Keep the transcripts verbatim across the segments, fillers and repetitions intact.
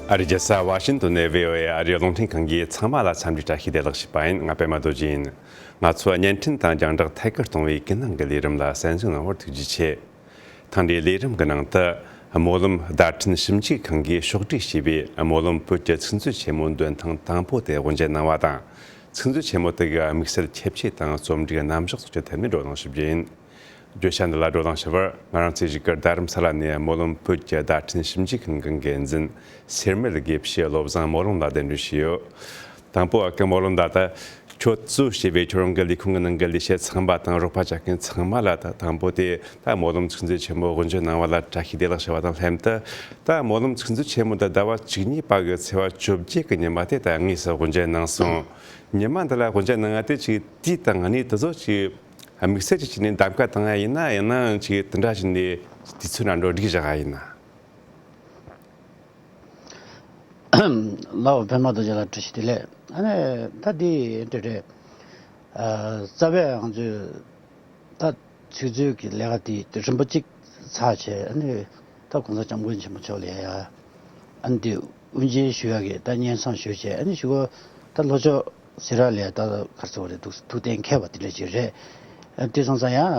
ཨ་རིའི་རྒྱལ་ས་ཝ་ཤིང་ཏོན་ནས་བྷི་ཨོ་ཨེ་ཨ་རིའི་རླུང་འཕྲིན་ཁང་གིས་ཚང་མ་ལ་འཚམས་འདྲི་བཀྲ་ཤིས་བདེ་ལེགས་ཞུས་པ་ཡིན། ང་པད་མ་རྡོ་རྗེ་ཡིན། ང་ཚོ་བརྙན་འཕྲིན་དང་རྒྱང་བསྒྲགས་ཐད་ཀར་གཏོང་བའི་ཀུན་གླེང་གི་ལས་རིམ་ལ་གསན་གཟིགས་གནང་བར་ཐུགས་རྗེ་ཆེ། ཐེངས་འདིའི་ལས་རིམ་གྱི་ནང་དུ། སྨོན་ལམ་བརྡ་འཕྲིན་ཞིབ་འཇུག་ཁང་གིས་ཕྱོགས་སྒྲིག་བྱས་པའི་སྨོན་ལམ་བོད་ཀྱི་ཚིག་མཛོད་ཆེན་མོ་འདོན་ཐེངས་དང་པོ་དེ་དབུ་འབྱེད་གནང་བ་དང་། ཚིག་མཛོད་ཆེན་མོ་དེ་གའི་དམིགས་བསལ་ཁྱད་ཆོས་དང་རྩོམ་སྒྲིག་རྣམ་གཞག་སོགས་ཀྱི་ཐད་ནས་བགྲོ་གླེང་ཞུ་རྒྱུ་ཡིན། བརྗོད་བྱ་འདི་ལ་བགྲོ་གླེང་ཞུ་བར། ང་རང་ཚོའི་གཞིས་སྒར་རྡ་རམ་ས་ལ་ནས་སྨོན་ལམ་བོད་ཀྱི་བརྡ་འཕྲིན་ཞིབ་འཇུག་ཁང་གི་འགན་འཛིན་སེར་སྨད་དགེ་བཤེས་བློ་བཟང་སྨོན་ལམ་ལགས་གདན་འདྲེན་ཞུས་ཡོད། དང་པོ་ཨ་ཁུ་སྨོན་ལམ་ལགས། ད་ཁྱོད་གཙོས་བྱས་པའི་ཁྱོད་རང་གི་ལས་ཁུངས་ཀྱི་ནང་གི་ལས་བྱེད་ཚང་མ་དང་རོགས་པ་བྱ་མཁན་ཚང་མ་ལ། ད་དང་པོ་དེ་ད་སྨོན་ལམ་ཚིག་མཛོད་ཆེན་མོ་དབུ་འབྱེད་གནང་བ་ལ་བཀྲ་ཤིས་བདེ་ལེགས་ཞུ་བ་དང་ལྷན་དུ། ད་སྨོན་ལམ་ཚིག་མཛོད་ཆེན་མོ་འདི་ཟླ་བ་བཅུ་གཉིས་པ་གི་ཚེས་པ་བཅོ་བརྒྱད་ཀྱི་ཉི་མ་དེ་ད་དངོས་སུ་དབུ་འབྱེད་གནང་སོང་། ཉི་མ་འདི་ལ་དབུ་འབྱེད་གནང་ཡ་དེ་ཅིག་དུས་དང་གནས་དེ་ཚོ་ཅིག་དམིགས་བསལ་ཅིག་བྱས་ནས་གདམ་ག་བཏང་ཡ་ཡིན་ན། ཡང་ན་ཅིག་དེ་འདྲ་བྱས་ནས་དུས་ཚོད་འདྲ་འགྲོ་སྒྲིག་བཞག་ཡ་ཡིན་ན། ལའོ། པད་མ་རྡོ་རྗེ་ལགས་བཀྲ་ཤིས་བདེ་ལེགས། ཨ་ནི་ད་འདི་འདྲ་རེད། ཨ། རྩ་བའི་ང་ཚོས་ད་ཚིག་མཛོད་ཀྱི་ལས་ཀ་དེ་རིམ་པ་གཅིག་ཚར་བྱས། ཨ་ནི་ད་༸གོང་ས་༸སྐྱབས་མགོན་ཆེན་པོ་མཆོག་ལ་ཡ་ཨ་ནི་དེ་དབུ་འབྱེད་ཞུ་ཡ་གི་ད་སྙན་སེང་ཞུས་བྱས། ཨ་ནི་གཞུག་གུ་ད་ལྷོ་ཕྱོགས་སེ་ར་ལ་ད་ག་རེ་ཟེར་དགོས་རེད། ཐུགས་ཐུགས་གཏན་འཁེལ་བ་དེ་འདྲ་ཅིག་རེད། ཨ། དེ་སོང་ཙང་ཡང་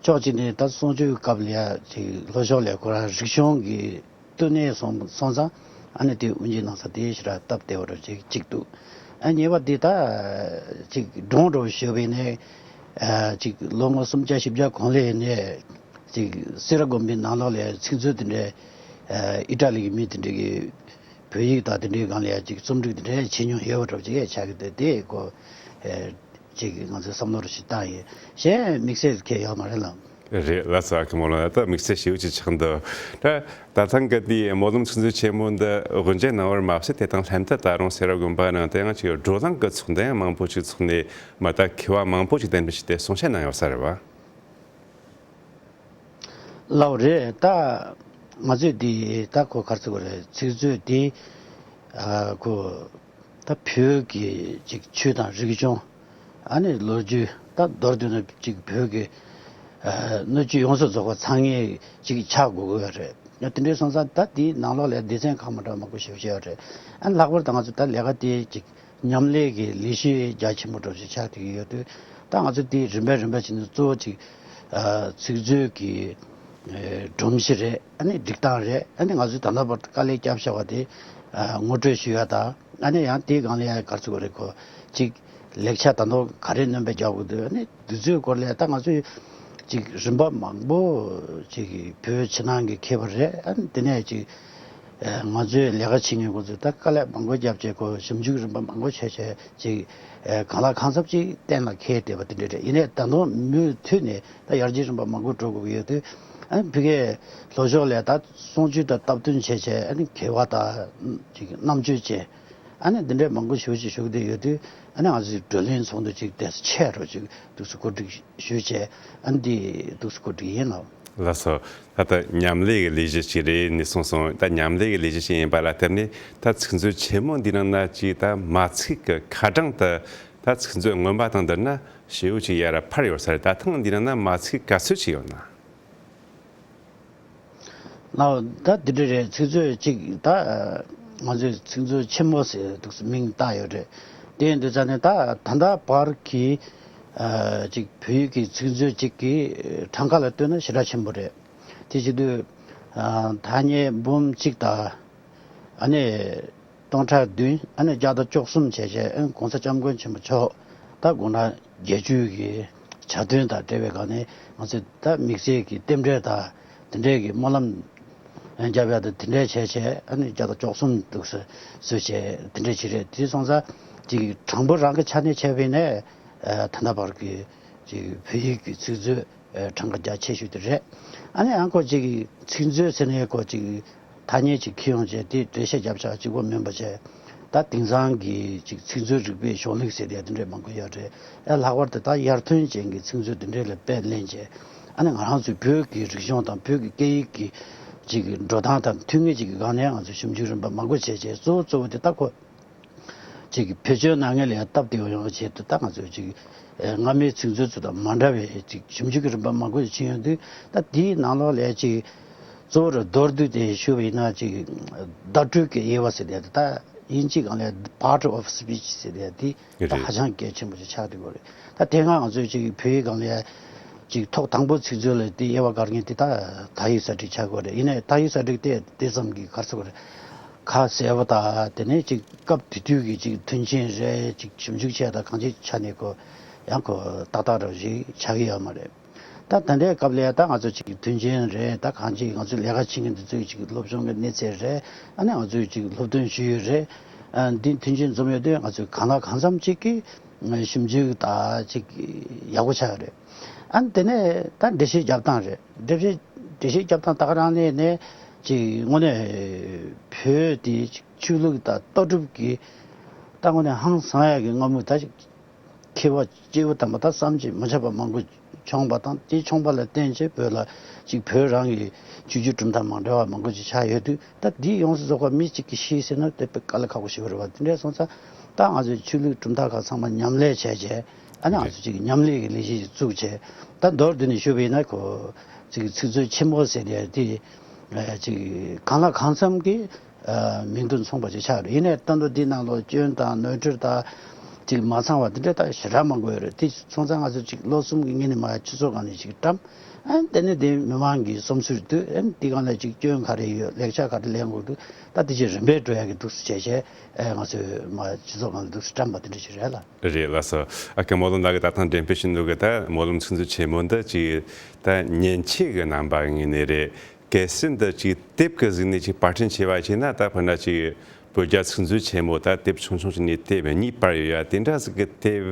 ཕྱོགས་གཅིག་ནས་ད་གསུང་ཆོས་སྐབས་ལ་ཡ་ཅིག་ལྷོ་ཕྱོགས་ལ་ཁོ་རང་རིག་གཞུང་གི་བསྟི་གནས་སོང་སོང་ཙང་། ཨ་ནི་དེ་དབུ་འབྱེད་གནང་ས་དེ་ཞེ་དྲག་སྟབས་བདེ་བ་འདྲ་ཅིག་གཅིག་འདུག། ཨ། གཉིས་པ་དེ་ད་ཅིག་སྒྲུང་འདྲ་བོ་ཞུས་པ་ཡིན་ནའི། ཨ། ཅིག་ལོ་ངོ་སུམ་བརྒྱ་བཞི་བརྒྱ་གོང་ལ་ནས་ཅིག་སེ་ར་དགོན་པའི་ནང་ལོགས་ལ་ཚིག་མཛོད་དེ་འདྲའི། ཨ། ཨི་ཊ་ལི་གི་མི་དེ་འདྲ་གི་བོད་ཡིག་དང་དེ་འདྲའི་སྒང་ལ་ཡ་ཅིག་རྩོམ་སྒྲིག་དེ་འདྲ་བྱེད་མྱོང་ཡོད་པ་འདྲ་བོ་ཅིག་ཆགས་ཀྱི་འདུག། དེ་ཁོ། ཨ། ཅིག་ང་ཚོས་བསམ་བློ་རེ་ཞིག་བཏང་ཡིན། གཞན་དམིགས་བསལ་གང་ཡང་ཡོད་མ་རེད་ལགས། རེད། ལགས་སོ། ཨ་ཁུ་སྨོན་ལམ། ད་དམིགས་བསལ་ཞེ་པོ་ཅིག་ཆགས་འདུག། ད་ད་ཐེངས་ཀྱི་དེའི་སྨོན་ལམ་ཚིག་མཛོད་ཆེན་མོ་འདི་དབུ་འབྱེད་གནང་བར་མ་ཟད། དེ་དང་ལྷན་དུ་ད་རུང་སེ་ར་དགོན་པ་ནང་དུ་ཡང་ཅིག་བགྲོ་གླེང་གི་ཚོགས་འདུ་ཡང་མང་པོ་ཅིག་ཚོགས་ནས། མ་ད་མཁས་པ་མང་པོ་ཅིག་གདན་འདྲེན་བྱས་ཏེ་གསུང་བཤད་གནང་ཡོད་ས་རེད་བ། ལགས་རེད། ད་ང་ཚོས་འདི་ད་ཁོ་ག་རེ་ཟེར་དགོས་རེད། ཚིག་མཛོད་འདི། ཨ། ཁོ་ད་བོད་ཀྱི་ཅིག་ཆོས་དང་རིག་གཞུང་། ཨ་ནི་ལོ་རྒྱུས། ད་མདོར་བསྡུས་ན་ཅིག་བོད་ཀྱི། ཨ། སྣོད་བཅུད་ཡོངས་སུ་རྫོགས་པ་ཚང་ངེས་ཅིག་ཆགས་དགོས་ཀྱི་ཡོད་རེད། ཡང་དེ་འདྲའི་སོང་ཙང་ད་འདིའི་ནང་ལོགས་ལ་སྡེ་ཚན་ཁག་མ་འདྲ་མང་པོ་ཞེ་པོ་ཅིག་ཡོད་རེད། ཨ། ལྷག་པར་དུ་ང་ཚོ་ད་ལས་ཀ་དེ་ཅིག་མཉམ་ལས་ཀྱི་ལས་གཞི་རྒྱ་ཆེན་པོ་འདྲ་ཞིག་ཆགས་བསྡད་ཀྱི་ཡོད་དུས། ད་ང་ཚོ་དེ་རིམ་པས་རིམ་པས་བྱས་ནས་གཙོ་བོ་ཅིག། ཨ། ཚིག་མཛོད་ཀྱི། ཨ། སྒྲོམ་གཞི་རེད། ཨ་ནི་སྒྲིག་སྟངས་རེད། ཨ་ནི་ང་ཚོས་ད་ལྟ་བར་དུ་དཀའ་ལས་བརྒྱབ་བཞག་པ་དེ། ཨ། ངོ་སྤྲོད་ཞུ་ཡ་དང་། ཨ་ནི་ཡང་དེའི་སྒང་ལ་ཡང་ག་རེ་ཟེར་དགོས་རེད། ཁོ་ཅིག་ལེགས་ཆ་ད་དུང་ག་རེ་སྣོན་པ་རྒྱག་དགོས་འདུག། ཨ་ནི་དེ་ཚོའི་སྐོར་ལ་ད་ང་ཚོས་ཅིག་རིམ་པ་མང་པོ་ཅིག་བོད་ཕྱི་ནང་གི་མཁས་པ་རེད། ཨ་ནི་དེ་ནས་ཅིག། ཨ། ང་ཚོའི་ལས་ཀ་བྱེད་མཁན་ཁོ་ཚོས་ད་དཀའ་ལས་མང་པོ་བརྒྱབ་བྱས། ཁོ་ཞིབ་འཇུག་རིམ་པ་མང་པོ་བྱས་བྱས་ཅིག། ཨ། གང་ལ་གང་འཚམ་ཅིག་གཏན་ལ་འཁེལ་བསྡད་པ་དེ་འདྲ་རེད། ཡིན་ནའི་ད་དུང་མུ་མཐུད་ནས་ད་ཡར་རྒྱས་རིམ་པ་མང་པོ་འགྲོ་དགོས་ཀྱི་ཡོད་དུས། ཨ་ནི་ཕ་གིའི་ལྷོ་ཕྱོགས་ལ་ད་གསུང་ཆོས་དང་སྟབས་བསྟུན་བྱས་བྱས། ཨ་ནི་མཁས་པ་དང་ཅིག་རྣམ་དཔྱོད་ཅན། ཨ་ནི་འདི་འདྲའི་མང་པོ་ཞེ་པོ་ཅིག་ཞུགས་བསྡད་ཡོད་དུས། ཨ་ནི་ང་ཚོས་བགྲོ་གླེང་ཚོགས་འདུ་ཅིག་དེ་ཆེ་རུ་ཅིག་འདུག་སེ་གོ་སྒྲིག་ཞུས་བྱས། ཨ་ནི་འདི་འདུག་སེ་གོ་སྒྲིག་ཡིན་ལགས། ལགས་སོ། ད་ལྟ་མཉམ་ལས་ཀྱི་ལས་གཞི་ཞིག་རེད་ནས་གསུངས་སོང་། ད་མཉམ་ལས་ཀྱི་ལས་གཞི་ཞིག་ཡིན་པ་ལ་བརྟེན་ནས། ད་ཚིག་མཛོད་ཆེན་མོ་འདི་ནང་ན་ཅིག་ད་མ་ཚིག་གི་ཁ་གྲངས་དེ་ད་ཚིག་མཛོད་སྔོན་མ་དང་བསྡུར་ན་ཞེ་པོ་ཅིག་ཡར་འཕར་ཡོད་ས་རེད། ད་ཐེངས་འདི་ནང་ན་མ་ཚིག་ག་ཚོད་ཅིག་ཡོད་ན། ལགས། ད་འདི་འདྲ་རེད། ཚིག་མཛོད་ཅིག། ད་ང་ཚོས་ཚིག་མཛོད་ཆེན་མོ་ཟེར་འདུག་སེ་མིང་བཏགས་ཡོད་རེད། དེ་ཡིན་དུས་ཙང་ནས་ད་ད་ལྟ་བར་གྱི། ཨ། ཅིག་བོད་ཡིག་གི་ཚིག་མཛོད་ཅིག་གི་གྲངས་ཀ་ལ་ལྟོས་ན་ཞེ་དྲག་ཆེན་པོ་རེད། དེ་བྱེད་དུས། ཨ། ཐ་སྙད་འབུམ་གཅིག་དང་། ཨ་ནི་སྟོང་ཕྲག་བདུན། ཨ་ནི་བརྒྱ་དང་བཅུ་གསུམ་བྱས་བྱས། ཨ་ནི་གོང་ས་སྐྱབས་མགོན་ཆེན་པོ་མཆོག་ད་དགུང་གྲངས་བརྒྱད་ཅུ་གི་ཆ་སྟོན་དང་འབྲེལ་བའི་སྒང་ནས་ང་ཚོས་ད་དམིགས་བསལ་གྱི་རྟེན་འབྲེལ་དང་དེ་འདྲའི་གི་སྨོན་ལམ་རྒྱབ་ཡ་དང་དེ་འདྲའི་བྱས་བྱས། ཨ་ནི་བརྒྱ་དང་བཅུ་གསུམ་འདུག་སེ་བཟོས་བྱས་དེ་འདྲའི་ཅིག་རེད། དེ་སོང་ཙང་ཅིག་གྲངས་འབོར་རང་གི་ཆ་ནས་བྱས་པ་ཡིན་ནའི། ཨ། ད་ལྟ་བར་གྱི་ཅིག་བོད་ཡིག་གི་ཚིག་མཛོད། ཨ། གྲངས་ཀ་རྒྱ་ཆེ་ཤོས་དེ་རེད། ཨ་ནི་ཡང་ཁོ་ཅིག་ཚིག་མཛོད་ཟེར་ནས་ཁོ་ཅིག་ཐ་སྙད་ཅིག་འཁྱེར་ཡོང་བྱས་དེ་འགྲེལ་བཤད་རྒྱབ་བཞག་གཅིག་པོ་མིན་པ་བྱས། ད་དེང་སང་གི་ཅིག་ཚིག་མཛོད་རིག་པའི་གཞུང་ལུགས་ཟེར་ཡ་དེ་འདྲ་མང་པོ་ཡོད་རེད། ཨ། ལྷག་པར་དུ་ད་ཡར་ཐོན་ཅན་གྱི་ཚིག་མཛོད་དེ་འདྲ་ལ་དཔེ་ལེན་བྱས། ཨ་ནི་ང་རང་ཚོའི་བོད་ཀྱི་རིག་གཞུང་དང་བོད་ཀྱི་སྐད་ཡིག་གི་ཅིག་འགྲོ་སྟངས་དང་མཐུན་ངེས་ཅིག་གི་སྒང་ནས་ང་ཚོས་ཞིབ་འཇུག་རིམ་པ་མང་པོ་བྱས་བྱས། གཙོ་བོ་གཙོ་བོ་དེ་ད་ཁོ་ཅིག་གི་བེད་སྤྱོད་གནང་མཁན་ལ་ཡང་སྟབས་བདེ་བོ་ཡོང་བའི་ཆེད་དུ། ད་ང་ཚོས་ཅིག་ཨ། སྔ་མའི་ཚིག་མཛོད་ཚོ་དང་མ་འདྲ་བའི་ཅིག་ཞིབ་འཇུག་གི་རིམ་པ་མང་པོ་ཕྱིན་ཡོང་དུས། ད་དེའི་ནང་ལོགས་ལ་ཅིག་ གཙོ་བོར་མདོར་བསྡུས་ཏེ་ཞུས་པ་ཡིན་ན་ཅིག་བརྡ་སྤྲོད་ཀྱི་དབྱེ་བ་ཟེར་ཡ་དེ་ད་དབྱིན་ཇིའི་སྒང་ལ་part of speech ཟེར་ཡ་དེ་ད་རེད། ཧ་ཅང་གལ་ཆེན་པོ་ཅིག་ཆགས་བསྡད་ཡོད་རེད། ད་དེ་སྔ་ང་ཚོས་ཅིག་བོད་ཡིག་སྒང་ལ་ཡ་ཅིག་ཐོག་དང་པོ་ཚིག་མཛོད་ལ་དེ་དབྱེ་བ་དགར་མཁན་དེ་ད་དག་ཡིག་གསར་བསྒྲིགས་ཆགས་ཀྱི་ཡོད་རེད། ཡིན་ནའི་དག་ཡིག་གསར་བསྒྲིགས་དེ་དེ་ཙམ་གྱིས་ག་རེ་ཟེར་དགོས་རེད། ཁ་གསལ་པོ་དང་དེ་ནས་ཅིག་སྐབས་དེ་དུས་ཀྱི་ཅིག་མཐུན་རྐྱེན་རེད། ཅིག་ཞིབ་འཇུག་བྱས་དང་གང་ཅིའི་ཆ་ནས་ཁོ་ཡང་ཁོ་ཏག་ཏག་རང་ཞིག་ཆགས་ཀྱི་ཡོད་མ་རེད། ད་ད་ལྟའི་སྐབས་ལ་ད་ང་ཚོ་ཅིག་མཐུན་རྐྱེན་རེད། ད་གང་ཅིག་ང་ཚོའི་ལས་ཀ་བྱེད་མཁན་དེ་ཚོའི་ཅིག་སློབ་སྦྱོང་གི་གནས་ཚད་རེད། ཨ་ནི་ང་ཚོའི་ཅིག་སློབ་སྟོན་ཞུ་ཡུལ་རེད། ཨ་འདི་མཐུན་རྐྱེན་འཛོམས་ཡོད་དུས་ང་ཚོས་གང་ལ་གང་འཚམ་ཅིག་གི་ཞིབ་འཇུག་ད་ཅིག་ཡག་པོ་ཆགས་ཡོད་རེད། ཨ་ནི་དེ་ནས་ད་འགྲེལ་བཤད་རྒྱབ་སྟངས་རེད། འགྲེལ་བཤད་འགྲེལ་བཤད་རྒྱབ་སྟངས་ད་ག་རང་ནས་ནས་ཅིག་དངོས་གནས་བོད་དེ་ཅིག་ཆོས་ལུགས་དང་ལྟ་གྲུབ་ཀྱི་ད་དངོས་གནས་ཧང་སང་ཡག་གི་མངའ་མུ་ད་ཅིག་མཁས་པ་སྐྱེས་བུ་དམ་པ་དང་བསམ་གྱིས་མི་ཁྱབ་པ་མང་པོ་བྱུང་བ་དང་། དེ་བྱུང་བ་ལ་བརྟེན་བྱས་བོད་ལ་ཅིག་བོད་རང་གི་ཆོས་བརྒྱུད་གྲུབ་མཐའ་མ་འདྲ་བ་མང་པོ་ཅིག་ཆགས་ཡོད་དུས། ད་འདི་ཡོངས་སུ་རྫོགས་པ་མི་གཅིག་གིས་ཤེས་ཟེར་ན་དེ་དཔེ་དཀའ་ལས་ཁག་པོ་ཞིག་རེད་བ། དེ་འདྲ་སོང་ཙང་ད་ང་ཚོའི་ཆོས་ལུགས་གྲུབ་མཐའ་ཁག་ཚང་མ་མཉམ་ལས་བྱས་བྱས། ཨ་ནི་ང་ཚོ་ཅིག་མཉམ་ལས་ཀྱི་ལས་གཞི་ཞིག་བཙུགས་བྱས། ད་མདོར་བསྡུས་ནས་ཞུས་པ་ཡིན་ན་ཁོ་ཅིག་ཚིག་མཛོད་ཆེན་མོ་ཟེར་ཡ་དེ་ཅིག་གང་ལ་གང་འཚམ་གྱི་མིང་དོན་མཚུངས་པ་ཅིག་ཆགས་རེད། ཡིན་ནའི་ད་ལྟ་འདི་ནང་ལོགས་སྐྱོན་དང་ནོར་འཁྲུལ་དང་ཅིག་མ་ཚང་བ་དེ་འདྲ་ད་ཞེ་དྲག་མང་པོ་ཡོད་རེད། དེ་སོང་ཙང་ང་ཚོ་ཅིག་ལོ་གསུམ་གྱི་སྔོན་ནས་མར་སྤྱི་ཚོགས་སྒང་ནས་ཅིག་བཀྲམ། ཨ་ནི་དེ་ནས་དེ་མི་མང་གི་བསམ་ཚུལ་དུ། ཨ་ནི་དེ་སྒང་ལ་ཅིག་སྐྱོན་ག་རེ་ཡོད། ལེགས་ཆ་ག་རེ་ལེན་དགོས་འདུག་ད་དེ་ཅིག་རིམ་པས་འགྲོ་ཡ་གི་འདུག་སེ་བྱས་བྱས། ཨ་ང་ཚོས་མར་སྤྱི་ཚོགས་སྒང་ལ་འདུག་སེ་བཀྲམ་པ་དེ་འདྲ་ཞིག་རེད་ལ། རེད་ལགས་སོ། ཨ་ཀེ་སྨོན་ལམ་ལགས་ཀྱིས་ད་ཐེངས་འགྲེམས་སྤེལ་ཞུས་འདུག་གི། ད་སྨོན་ལམ་ཚིག་མཛོད་ཆེན་མོ་འདི་ཅིག་ད་མཉེན་ཆས་ཀྱི་རྣམ་པ་ངོས་ནས་རེད། གལ་སྲིད་འདི་ཅིག་དེབ་ཀྱི་གཟུགས་ནས་ཅིག་པར་སྐྲུན་བྱས་པ་བྱས་ན། ད་དཔེར་ན་ཅིག་བོད་རྒྱ་ཚིག་མཛོད་ཆེན་མོ་ད་དེབ་ཆུང་ཆུང་ཞིག་ནས་དེབ་གཉིས་པར་ཡོད་ཡ་དེ་འདྲ་ཟིག་གི་དེབ་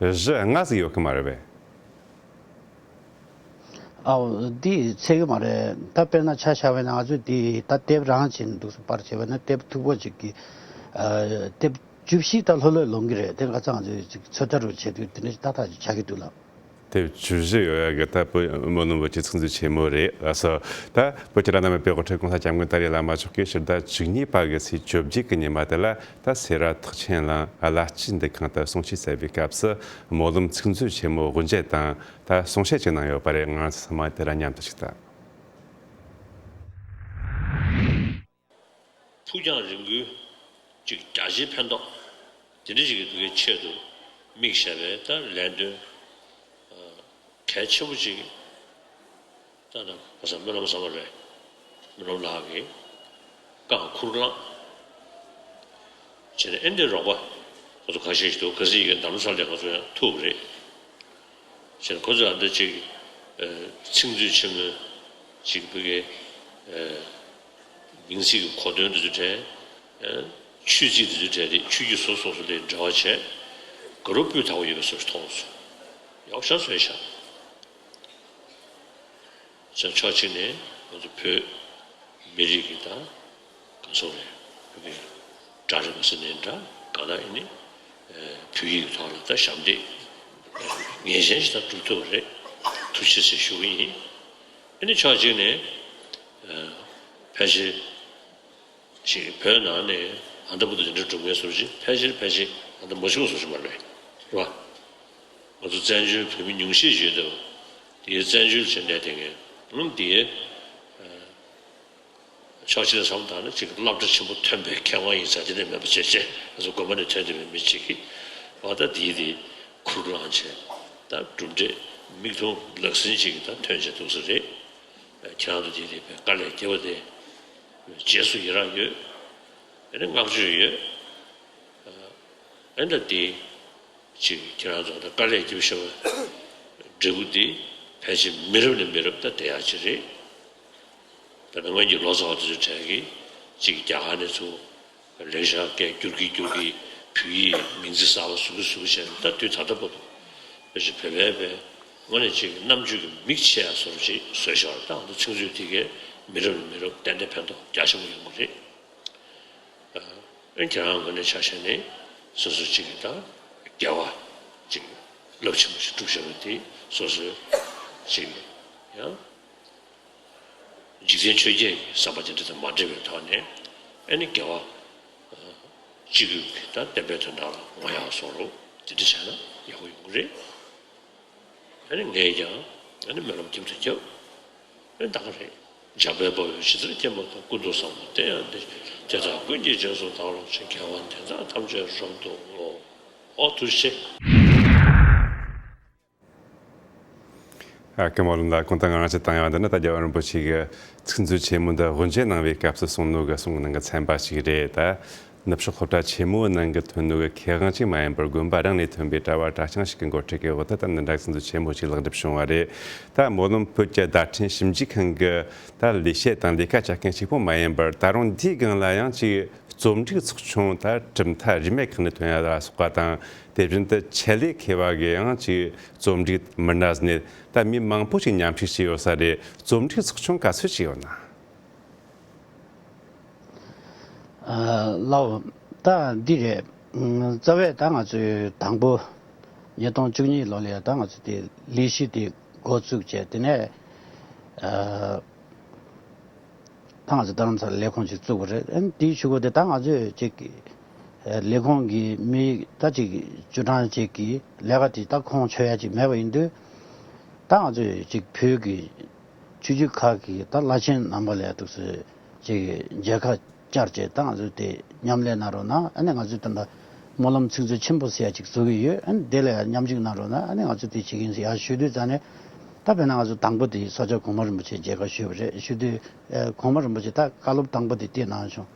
བཞི་ལྔ་ཟིག་ཡོད་གི་མ་རེད་པས། ཨའོ། འདི་ཚད་གི་མ་རེད། ད་དཔེར་ན་ཆ་བཞག་པ་ཡིན་ན་ང་ཚོས་འདི་ད་དེབ་རང་བྱས་ནས་འདུག་སེ་པར་བྱས་པ་ཡིན་ན་དེབ་མཐུག་པོ་ཅིག་གི་ཨ་དེབ་བཅུ་བཞི་ད་ལྷོད་ལྷོད་ལོང་གི་རེད། དེ་ང་ཚོ་ང་ཚོས་ཅིག་ཚོད་ལྟ་རུ་བྱེད་དུས་དེ་འདྲ་ཞིག་ཏག་ཏག་ཅིག་ཆགས་ཀྱི་འདུག་ལགས། དེབ་བཅུ་བཞི་ཡོད་ཡ་གི་ད་བོད་སྨོན་ལམ་བོད་ཀྱི་ཚིག་མཛོད་ཆེན་མོ་རེད་ལགས་སོ། ད་བོད་ཀྱི་དགྲ་ནང་མེད་པའི་དབུ་ཁྲིད་༸གོང་ས་༸སྐྱབས་མགོན་ཏཱ་ལའི་བླ་མ་མཆོག་གིས་ཕྱི་ཟླ་བཅུ་གཉིས་པ་གི་ཚེས་བཅོ་བརྒྱད་ཀྱི་ཉི་མ་དེ་ལ་ད་སེ་ར་ཐེག་ཆེན་གླིང་བླ་སྤྱིའི་འདུ་ཁང་དུ་གསུང་ཆོས་སྩལ་བའི་སྐབས་སུ། སྨོན་ལམ་ཚིག་མཛོད་ཆེན་མོ་དབུ་འབྱེད་དང་ད་གསུང་བཤད་ཅིག་གནང་ཡོད་པ་རེད། ང་རང་ཚོ་ཚང་མ་དེ་ལ་མཉམ་དུ་ཅིག་ལྟ། ཕུགས་རྒྱང་རིང་པོའི་ཅིག་རྒྱ་ཆེའི་ཕན་ཐོགས་དེ་འདྲ་ཞིག་གི་ཐུགས་ཀའི་ཆེད་དུ་དམིགས་བྱས་པའི་ད་ལས་དོན་གལ་ཆེན་པོ་ཅིག་ད་ལྟ་གོང་ས་སྨོན་ལམ་བཟང་པོ་རེད། སྨོན་ལམ་ལགས་ཀྱིས་རྐང་ཁུར་བླངས་བྱས་ནས། ཨེ་འདི་རོགས་པ་ཁོ་ཚོ་ཁ་ཤས་ཤིག་འདུག་གལ་སྲིད་ཡི་གེ་འདམ་ས་ལས་ཁོ་ཚོ་ཡང་ཐུག་རེད། བྱས་ནས་ཁོ་ཚོས་ཨ་འདི་ཅིག་ཨ་ཚིག་མཛོད་ཆེན་མོའི་ཅིག་བོད་ཀྱི་ཨ་མིང་ཚིག་གི་གོ་དོན་འདི་ཚོ་དྲན། ཨ་ཆོས་ཚིག་འདི་ཚོ་དྲན་ཏེ་ཆོས་བརྒྱུད་སོ་སོ་སོ་ལས་འབྲེལ་བ་བྱས་ག་རུ་སྤུས་དག་པོ་ཡོད་པའི་བཟོ་ཞིག་མཐོང་སོང་། ཡག་ཤ་བཟོས་ཤག་ཕྱོགས་གཅིག་ནས་ང་ཚོ་བོད་མི་རིགས་ཀྱི་ད་ག་ཚོད་རེད། བོད་པའི་སྒྲ་རེད་མ་ཟེར་ནའི་འདྲ། གང་ལྟར་ཨེ་ནི་བོད་ཡིག་གི་ཐོག་ལ་ད་ཞབས་འདེགས་ངེས་ཅན་ཞིག་ད་སྒྲུབ་ཐུབ་པ་རེད། ཐུགས་རྗེ་ཆེ་ཞུ་གི་ཡིན། ཨེ་ནི་ཕྱོགས་གཅིག་ནས་ཕལ་ཆེར་ཅིག་བོད་ནང་ནས་ཨ་མདའ་བུ་དང་དེ་འདྲ་སྒྲུབ་མཁན་བཟོ་ཅིག་ཕལ་ཆེར་ཕལ་ཆེར་ཨ་མདའ་མ་བྱུང་བཟོ་ཅིག་མ་རེད་པས། རེད་པ། ང་ཚོ་བཙན་བྱོལ་བོད་མི་ཉུང་ཤས་ཡོད་འདུག་དེའི་བཙན་བྱོལ་བྱས་ནས་དེ་ངས་ཨང་དེའི་ཕྱོགས་གཅིག་ནས་བསམ་བཏང་ན་ཅིག་སློབ་གྲྭ་ཆེན་པོ་ཐོན་པའི་མཁས་དབང་ཡིན་ས་དེ་འདྲ་མེད་པ་བྱས་བྱས། ང་ཚོ་དགོན་པ་ནས་ཐོན་བསྡད་པའི་མི་གཅིག་གིས་འོ་ད་དེའི་དེ་ཁུར་བླངས་བྱས་ད་གྲུབ་འབྲས་མིག་མཐོང་ལག་ཟིན་ཅིག་ད་ཐོན་བྱས་འདུག་ས་རེད། ཁྱེད་རང་ཚོ་དེ་དེ་དཔེ་དཀའ་ལས་བརྒྱབ་པ་དེ་རྗེས་སུ་ཡི་རང་ཡོད། ཨེ་ནི་བསྔགས་བརྗོད་ཡོད། ཨེ་ད་དེ་ཅིག་ཁྱེད་རང་ཚོ་ད་དཀའ་ལས་བརྒྱབ་ཤོར་བའི་འབྲས་བུ་དེ་ཕལ་ཆེར་མི་རབས་ནས་མི་རབས་ད་བསྡད་ཡག་ཅིག་རེད། ད་ནང་པའི་ལོ་ཙཱ་བ་དེ་ཚོའི་གྲས་ཀྱིས་ཅིག་རྒྱ་གར་ནས་ཚུར་ལེགས་སྦྱར་སྐད་བསྒྱུར་གྱིན་བསྒྱུར་གྱིན་བོད་ཡིག་མིང་ཚིག་གསར་པ་བཟོ་གིན་བཟོ་གིན་བྱས་ནས་ད་དུས་ད་ལྟ་བར་དུ་ཕལ་ཆེར་བོད་པའི་བོད་དངོས་གནས་ཅིག་རྣམ་དཔྱོད་ཀྱི་མིག་ཕྱེ་ཡག་བཟོ་འདྲ་ཅིག་བཟོས་ཤག་ད་ང་ཚོ་ཚིག་མཛོད་དེ་གའི་མི་རབས་ནས་མི་རབས་ཏན་ཏན་ཕན་ཐོགས་རྒྱ་ཆེན་པོ་ཡོང་གི་རེད། ཨ་ཁྱེད་རང་ངོས་ནས་ཆ་བཞག་ནས་སོ་སོ་གཅིག་གིས་ད་དགེ་བ་གཅིག་རླབས་ཆེན་པོ་ཞིག་བསྒྲུབས་བཞག་པ་དེ་སོ་སོའི་གཅིག་ཡང་འཇིག་རྟེན་ཆོས་བརྒྱད་ཀྱི་བསམ་པ་དེ་འདྲ་དང་མ་འབྲེལ་བའི་ཐོག་ནས་ཨ་ནི་དགེ་བ་གཅིག་གི་ད་བསྟན་པའི་དོན་དག་ལ་ངོ་ཡག་བཟོ་རོགས་དེ་འདྲ་བྱས་ན་ཡག་པོ་ཡོང་གི་རེད། ཨ་ནི་ངས་ཀྱང་ཨ་ནི་སྨོན་ལམ་རྒྱབ་དང་རྒྱབ། ཨ་ནི་ད་ག་རེད། འཇམ་དཔལ་དཔའ་བོས་ཇི་ལྟར་མཁྱེན་པ་དང་། ཀུན་ཏུ་བཟང་པོ་དེ་ཡང་འདི་ཞེས། དེ་དག་ཀུན་གྱི་རྗེས་སུ་བདག་སློབ་ཅིང་། དགེ་བ་འདི་དག་ཐམས་ཅད་རབ་ཏུ་བསྔོ། ཨོ་ཐུགས་རྗེ་ཆེ། ཨ་ཀི་སྨོན་ལམ་ལགས། གོང་དུ་ང་རང་ཚོས་བཏང་ཡག་འདི་ནི་ད་རྒྱལ་བ་རིན་པོ་ཆེ་གིས་ཚིག་མཛོད་ཆེན་མོ་འདི་དབུ་འབྱེད་གནང་བའི་སྐབས་སུ་གསུངས་ནོ་གི་གསུང་གི་ནང་གི་ཚན་པ་ཞིག་རེད། ད་ནུབ་ཕྱོགས་སློབ་གྲྭ་ཆེན་མོའི་ནང་གི་ཐོན་ནོ་གི་མཁས་དབང་ཅིག་མ་ཡིན་པར། དགོན་པ་རང་ནས་ཐོན་པའི་གྲྭ་བ་གྲྭ་རྐྱང་ཞིག་གི་འགོ་ཁྲིད་ཀྱི་འོག་ཏུ་ད་འདི་འདྲ་ཚིག་མཛོད་ཆེན་མོ་ཞིག་ལེགས་འགྲུབ་བྱུང་བ་རེད། ད་སྨོན་ལམ་བོད་ཀྱི་བརྡ་འཕྲིན་ཞིབ་འཇུག་ཁང་གི་ད་ལས་བྱེད་དང་ལས་ཀ་བྱེད་མཁན་གཅིག་པོ་མ་ཡིན་པར། ད་རུང་འདིའི་སྒང་ལ་ཡང་ཅིག་རྩོམ་སྒྲིག་ཚོགས་ཆུང་ད་གྲུབ་མཐའ་རིས་མེད་ཁག་ནས་ཐོན་ཡ་ལ་སོགས་པ་དང་། དེ་བཞིན་དུ་ཆེད་ལས་མཁས་པ་གི་ཡང་ཅིག་རྩོམ་སྒྲིག་མི་སྣ་ནས་ད་མི་མང་པོ་ཞིག་མཉམ་ཞུགས་བྱས་ཡོད་ས་རེད། རྩོམ་སྒྲིག་ཚོགས་ཆུང་ག་ཚོད་ཅིག་ཡོད་ན། ཨ་ལགས། ད་འདི་རེད། ཨ་རྩ་བའི་ད་ང་ཚོའི་དང་པོ་ཉིས་སྟོང་བཅུ་གཉིས་ལོ་ལ་ད་ང་ཚོ་དེ་ལས་གཞི་དེ་འགོ་བཙུགས་བྱས། དེ་ནས་ཨ། ད་ང་ཚོ་རྡ་རམ་ས་ལ་ལས་ཁུངས་ཅིག་བཙུགས་པ་རེད། ཨ་ནི་དེའི་གཞུག་གུ་དེ་ད་ང་ཚོས་ཅིག་ཨ་ལས་ཁུངས་ཀྱི་མི་ད་ཅིག་བཅུ་གྲངས་ཅིག་གིས་ལས་ཀ་དེ་ད་ཁོང་ཆོད་ཡ་ཅིག་མེད་པ་ཡིན་དུས། ད་ང་ཚོས་ཅིག་བོད་ཀྱི་ཆོས་བརྒྱུད་ཁག་གི་ད་བླ་ཆེན་རྣམ་པ་ལ་འདུག་སེ་ཅིག་མཇལ་ཁ་བཅར་བྱས། ད་ང་ཚོས་དེ་མཉམ་ལས་གནང་རོགས་གནང་། ཨ་ནི་ང་ཚོས་ད་ལྟ་སྨོན་ལམ་ཚིག་མཛོད་ཆེན་པོ་ཟེར་ཡ་ཅིག་བཟོ་གི་ཡོད། ཨ་ནི་དེ་ལ་ཡང་མཉམ་ཞུགས་གནང་རོགས་གནང་། ཨ་ནི་ང་ཚོས་དེ་བྱེད་ཀྱི་ཡིན་ཟེར་ཡར་ཞུས་དུས་ཙང་ནས། ད་དཔེར་ན་ང་ཚོ་དང་པོ་དེ་ས་སྐྱ་གོང་མ་རིན་པོ་ཆེ་མཇལ་ཁ་ཞུས་པ་རེད། ཞུས་དུས་ཨ་གོང་མ་རིན་པོ་ཆེ་ད་བཀའ་སློབ་དང་པོ་དེ་དེ་གནང་བྱུང་།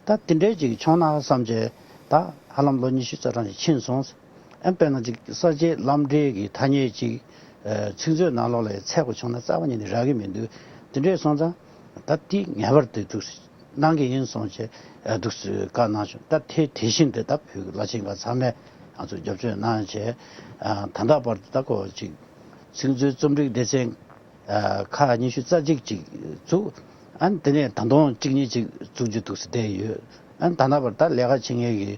ད་དེ་འདྲའི་ཅིག་བྱུང་ན་བསམ་བྱས། ད་ཧ་ལམ་ལོ་ཉི་ཤུ་རྩ་གྲངས་ཅིག་ཕྱིན་སོང་། ཨ་དཔེར་ན་ཅིག་ས་སྐྱའི་བླ་བྲེ་གི་ཐ་སྙད་ཅིག་ཨ་ཚིག་མཛོད་ནང་ལོགས་ལ་ཚད་པ་བྱུང་ན་རྩ་བ་ཉིད་ནས་རག་གི་མི་འདུག། དེ་འདྲས་སོང་ཙང་ད་དེ་ངེས་པར་དུ་འདུག་གནང་གི་ཡིན་གསུངས་བྱས་ཨ་འདུག་སེ་བཀའ་གནང་བྱུང་། ད་དེ་དེ་བཞིན་དུ་ད་བོད་ཀྱི་བླ་ཆེན་ཁག་ཚང་མས་ང་ཚོ་རྒྱབ་སྐྱོར་གནང་བྱས། ཨ་ད་ལྟ་བར་དུ་ད་ཁོ་ཅིག་ཚིག་མཛོད་རྩོམ་སྒྲིག་སྡེ་ཚན་ཨ་ཁག་ཉི་ཤུ་རྩ་གཅིག་ཅིག་བཙུགས། ཨ་ནི་དེ་ནས་ད་དུང་གཅིག་གཉིས་ཅིག་བཙུགས་རྒྱུ་འདུག་སེ་བསྡད་ཡོད། ཨ་ནི་ད་ལྟ་བར་ད་ལས་ཀ་བྱེད་མཁན་གྱི་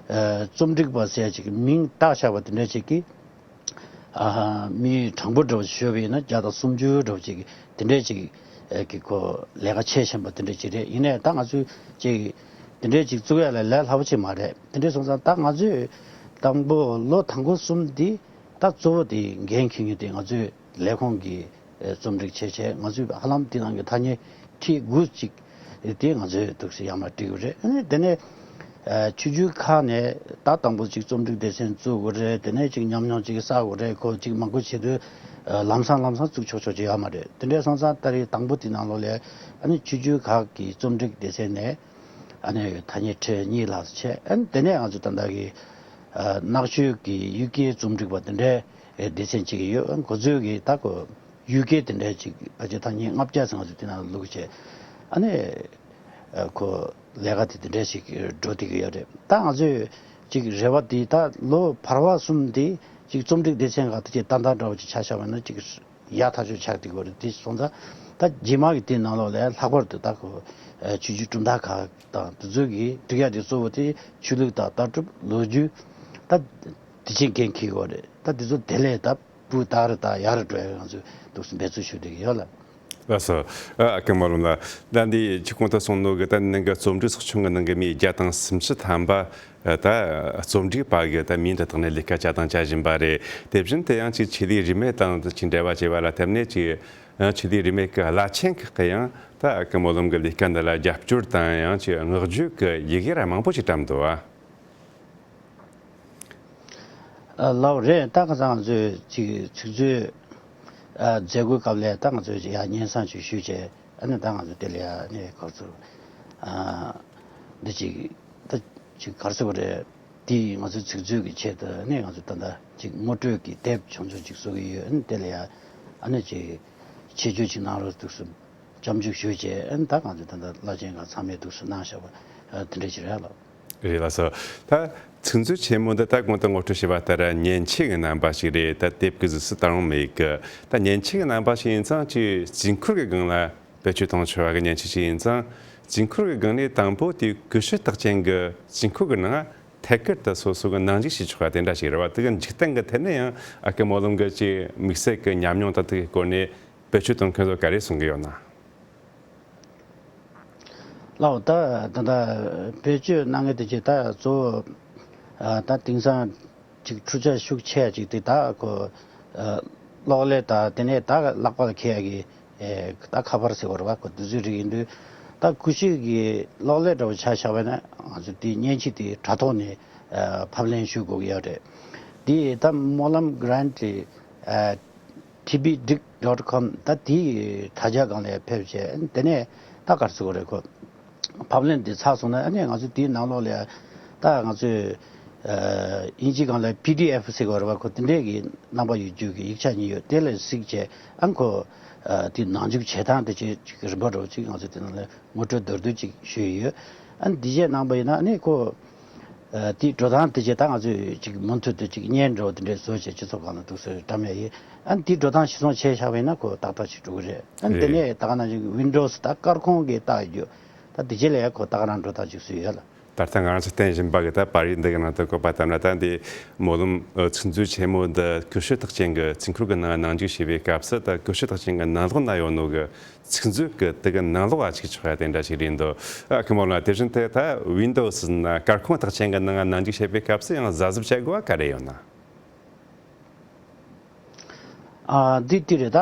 ཨ་རྩོམ་སྒྲིག་པ་ཟེར་ཡ་ཅིག་མིང་བཏགས་བཞག་པ་དེ་འདྲ་ཅིག་གིས། ཨ་མི་གྲངས་འབོར་འདྲ་བོ་ཞུས་པ་ཡིན་ན་བརྒྱ་དང་སུམ་ཅུ་འདྲ་བོ་ཅིག་དེ་འདྲས་ཅིག་ཨ་གི་ཁོ་ལས་ཀ་བྱེད་བཞིན་པ་དེ་འདྲས་ཅིག་རེད། ཡིན་ནའི་ད་ང་ཚོས་ཅིག་དེ་འདྲས་ཅིག་བཙུགས་ཡ་ལ་ལས་སླ་པོ་ཅིག་མ་རེད། དེ་འདྲས་སོང་ཙང་ད་ང་ཚོས་དང་པོ་ལོ་དང་པོ་གསུམ་འདི་ད་གཙོ་བོ་དེ་འགན་འཁྱེར་མཁན་དེ་ང་ཚོས་ལས་ཁུངས་ཀྱི་ཨ་རྩོམ་སྒྲིག་བྱས་བྱས། ང་ཚོས་ཧ་ལམ་དེ་ནང་གི་ཐ་སྙད་ཁྲི་དགུ་ཅིག་དེ་ང་ཚོས་འདུག་སེ་ཡར་མར་བསྒྲིགས་ཡོད་རེད། ཨ་ནི་དེ་ནས་ཨ་ཆོས་བརྒྱུད་ཁག་ནས་ད་དང་པོ་ཅིག་རྩོམ་སྒྲིག་སྡེ་ཚན་བཙུགས་དགོས་རེད། དེ་ནས་ཅིག་ཉམས་མྱོང་ཅིག་བསགས་དགོས་རེད། ཁོ་ཅིག་མང་པོ་བྱེད་དུས་ཨ་ལམ་སང་ལམ་སང་བཙུགས་ཆོག་ཆོག་ཅིག་ཡོད་མ་རེད། དེ་འདྲས་སོང་ཙང་ད་རེས་དང་པོ་དེ་ནང་ལོགས་ལ་ཨ་ནི་ཆོས་བརྒྱུད་ཁག་གི་རྩོམ་སྒྲིག་སྡེ་ཚན་ནས་ཨ་ནི་ཐ་སྙད་ཁྲི་གཉིས་ལྷག་བྱས། ཨ་ནི་དེ་ནས་ང་ཚོ་ད་ལྟ་གི་ཨ་ནག་ཆུ་གི་གཡུལ་འགྱེད་རྩོམ་སྒྲིག་པ་དེ་འདྲའི་སྡེ་ཚན་ཅིག་ཡོད། ཨ་ནི་ཁོ་ཚོས་གི་ད་ཁོ་ཡུལ་སྐད་དེ་འདྲ་ཅིག་ཕལ་ཆེར་ཐ་སྙད་ལྔ་བརྒྱ་ཙམ་ང་ཚོ་དེ་ནང་བླུགས་བྱས། ཨ་ནི་ཨ་ཁོ་ལས་ཀ་དེ་དེ་འདྲ་ཞིག་འགྲོ་བསྡད་ཀྱི་ཡོད་རེད། ད་ང་ཚོས་ཅིག་རེ་བ་དེ་ད་ལོ་བར་པ་གསུམ་དེ་ཅིག་རྩོམ་སྒྲིག་སྡེ་ཚན་ཁག་དེ་ཅིག་ཏན་ཏན་འདྲ་བོ་ཅིག་ཆ་བཞག་པ་ན་ཅིག་ཡག་ཐག་ཆོད་ཆགས་བསྡད་ཀྱི་ཡོད་རེད། དེ་སོང་ཙང་ད་རྗེས་མ་གི་དེ་ནང་ལོགས་ལ་ལྷག་པར་དུ་ད་ཁོ་ཨ་ཆོས་བརྒྱུད་གྲུབ་མཐའ་ཁག་དང་དེ་ཚོ་གིས་སྒྲིག་ཡ་དེ་གཙོ་བོ་དེ་ཆོས་ལུགས་དང་ལྟ་གྲུབ་ལོ་རྒྱུས་ད་དེ་ཕྱིན་འགན་འཁྱེར་གྱི་ཡོད་རེད། ད་དེ་ཚོ་དེ་ལས་ད་སྤུས་དག་རེ་དང་ཡག་རུ་འགྲོ་ཡ་ང་ཚོས་འདུག་སེ་འབད་རྩོལ་ཞུ་བསྡད་ཀྱི་ཡོད་ལ། ལགས་སོ། ཨ་ཨ་ཀེ་སྨོན་ལམ་ལགས། ད་འདི་ཅིག་གོང་དུ་གསུངས་ནོ་གི་ད་ནང་གི་རྩོམ་སྒྲིག་ཚོགས་ཆུང་གི་ནང་གི་མི་བརྒྱ་དང་སུམ་ཅུ་ཐམ་པ་ཨ་ད་རྩོམ་སྒྲིག་པ་གི་ད་མིང་དེ་དག་ནས་ལས་ཀ་བྱ་དང་བྱ་བཞིན་པ་རེད། དེ་བཞིན་དུ་ཡང་ཅིག་ཆེད་ལས་རིས་མེད་དང་ཅིག་འབྲེལ་བ་བྱས་པ་ལ་བརྟེན་ནས་ཅིག་ཨ་ཆེད་ལས་རིས་མེད་ཀྱི་བླ་ཆེན་ཁག་གི་ཡང་ད་ཨ་ཀེ་སྨོན་ལམ་གི་ལས་ཀ་འདི་ལ་རྒྱབ་སྐྱོར་དང་ཡང་ཅིག་བསྔགས་བརྗོད་ཀྱི་ཡི་གེ་ར་མང་པོ་ཞིག་བཀྲམ་འདུག་ཨ། ཨ་ལགས་རེད། ད་ཁ་སང་ང་ཚོས་ཅིག་ཚིག་མཛོད་ཨ་མཛད་སྒོའི་སྐབས་ལ་ད་ང་ཚོས་ཅིག་ཡར་སྙན་སེང་ཅིག་ཞུས་བྱས། ཨ་ནི་ད་ང་ཚོ་དེ་ལ་ཡར་ནས་ག་རེ་ཟེར་ཨ་འདི་ཅིག་ད་ཅིག་ག་རེ་ཟེར་བ་རེད། དེ་ང་ཚོའི་ཚིག་མཛོད་ཀྱི་ཆེད་དུ་ཨ་ནི་ང་ཚོ་ད་ལྟ་ཅིག་ངོ་སྤྲོད་ཀྱི་དེབ་ཆུང་ཆུང་ཅིག་བཟོ་གི་ཡོད། ཨ་ནི་དེ་ལ་ཡར་ཨ་ནི་ཅིག་ཆེད་བསྐྱོད་ཅིག་གནང་རོགས་འདུག་སེ་སྐྱབས་འཇུག་ཞུས་བྱས། ཨ་ནི་ད་ང་ཚོ་ད་ལྟ་བླ་ཆེན་ཁག་ཚང་མས་འདུག་སེ་གནང་བཞག་པ་ཨ་དེ་འདྲ་ཞིག་རེད་ལགས། རེད་ལགས་སོ། ད་ཚིག་མཛོད་ཆེན་མོ་འདི་ད་གོང་དུ་ངོ་སྤྲོད་བྱས་པ་ལྟར་མཉེན་ཆས་ཀྱི་རྣམ་པ་ཞིག་རེད། ད་དེབ་ཀྱི་གཟུགས་སུ་ད་རུང་མེད་གི། ད་མཉེན་ཆས་ཀྱི་རྣམ་པ་ཞིག་ཡིན་ཙང་ཅིག་དཀྱིལ་འཁོར་གྱི་སྒང་ལ་བེད་སྤྱོད་གཏོང་ཆོག་པ་གི་མཉེན་ཆས་ཞིག་ཡིན་ཙང་། དཀྱིལ་འཁོར་གྱི་སྒང་ནས་དང་པོ་དེ་ཀུ་ཤུ་རྟགས་ཅན་གྱི་དཀྱིལ་འཁོར་གྱི་ནང་ཐད་ཀར་དུ་སོ་སོ་གི་ནང་འཇུག་བྱེད་ཆོག་པ་དེ་འདྲ་ཞིག་རེད་བ། དེ་གི་འཇིག་རྟེན་གྱི་ཐད་ནས་ཡང་ཨ་ཀེ་སྨོན་ལམ་གྱི་ཅིག་དམིགས་བསལ་གྱི་ཉམས་མྱོང་དང་དེ་གི་སྐོར་ནས་བེད་སྤྱོད་གཏོང་མཁན་ཚོ་ག་རེ་གསུང་གི་ཡོད་ན། ལགས་འོ། ད་ད་ལྟ་བེད་སྤྱོད་གནང་མཁན་དེ་ཅིག་ད་གཙོ་བོ་ཨ་ད་དེང་སང་ཅིག་འཕྲུལ་ཆས་ཤུགས་ཆེ་ཡ་ཅིག་དེ་ད་ཁོ་ཨ་གློག་ཀླད་དང་དེ་ནས་ད་ལག་པ་ལ་འཁྱེར་ཡ་གི་ ཨེ་ད་ཁ་པར་ཟེར་བ་རེད་བ། ཁོ་དེ་ཚོའི་རིགས་ཡིན་དུས། ད་ཀུ་ཤུ་གི་གློག་ཀླད་འདྲ་བོ་ཆ་བཞག་པ་ན་ང་ཚོ་དེའི་མཉེན་ཆས་དེ་དྲ་ཐོག་ནས་ཨ་ཕབ་ལེན་ཞུ་དགོས་ཀྱི་ཡོད་རེད། དེ་ད་སྨོན་ལམ་གྷི་རན་ཊི་ཨ་ཊི་བི་ཌིག་ཌོཊ་ཀོམ། ད་དེའི་དྲ་རྒྱ་སྒང་ལ་ཕེབས་བྱས། དེ་ནས་ད་ག་རེ་ཟེར་དགོས་རེད། ཁོ་ཕབ་ལེན་དེ་ཚར་སོང་ན། ཨ་ནི་ང་ཚོ་དེའི་ནང་ལོགས་ལ་ད་ང་ཚོས་ཨ་དབྱིན་ཇི་སྒང་ལ་པི་ཌི་ཨེཕ་ཟེར་དགོས་རེད་བ། ཁོ་དེ་འདྲས་ཀྱི་རྣམ་པ་ཡོད་རྒྱུ་གི་ཡིག་ཆ་གཉིས་ཡོད། དེ་ལ་གཟིགས་བྱས། ཨ་ཁོ་ཨ་དེ་ནང་འཇུག་བྱེད་སྟངས་དེ་བྱས་ཅིག་རིམ་པ་འདྲ་བོ་ཅིག་ང་ཚོས་དེ་ནང་ལ་ངོ་སྤྲོད་མདོར་བསྡུས་ཅིག་ཞུས་ཡོད། ཨ་ནི་འདི་བྱས་གནང་པ་ཡིན་ན། ཨ་ནི་ཁོ་ཨ་དེའི་འགྲོ་སྟངས་དེ་བྱས་ད་ང་ཚོས་ཅིག་མུ་མཐུད་དུ་ཅིག་བརྙན་འདྲ་བོ་དེ་འདྲས་བཟོས་བྱས་སྤྱི་ཚོགས་སྒང་ལ་འདུག་སེ་བཀྲམ་ཡ་ཡིན། ཨ་ནི་དེའི་འགྲོ་སྟངས་གཞིར་བཟུང་བྱས་བཞག་པ་ཡིན་ན་ཁོ་ཏག་ཏག་ཅིག་འགྲོ་གི་རེད། ཨ་ནི་དེ་རེད། ནས་ད་ག་ནང་བཞིན་ཝིན་ཌོ་སི་ད་སྐར་ཁུང་གི་རྟགས་ཡོད་རྒྱུ། ད་དེ་རྗེས་ལ་ཡང་ཁོ་ད་ག་རང་འགྲོ་སྟངས་ཅིག་བཟོས་ཡོད་ལ། ད་ལྟ་ང་རང་ཚོ་བསྟན་བཞིན་པ་གི་ད་པར་རིས་འདི་གི་ནང་དུ་བཀོད་པ་ལྟར་ན། ད་འདི་སྨོན་ལམ་ཨ་ཚིག་མཛོད་ཆེན་མོ་འདི་ཀུ་ཤུ་རྟགས་ཅན་གྱི་ཚིག་འཁོར་གྱི་ནང་ནང་འཇུག་བྱེད་པའི་སྐབས་སུ། ད་ཀུ་ཤུ་རྟགས་ཅན་གྱི་ནང་ལོགས་ན་ཡོད་ནོ་གི་ཚིག་མཛོད་ཀྱི་དེ་གི་ནང་ལོགས་ཨ་ཅིག་ཆགས་ཡ་དེ་འདྲ་ཞིག་རེད་འདུག། ཨ་ཁི་མོ་ལ། དེ་བཞིན་དེ་ད་ཝིན་ཌོ་སི་ན་སྐར་ཁུང་རྟགས་ཅན་གྱི་ནང་ནང་འཇུག་བྱེད་པའི་སྐབས་སུ་ཡང་གཟབ་གཟབ་བྱེད་དགོས་པ་ག་རེ་ཡོད་ན། ཨ་འདི་འདི་རེད། ད་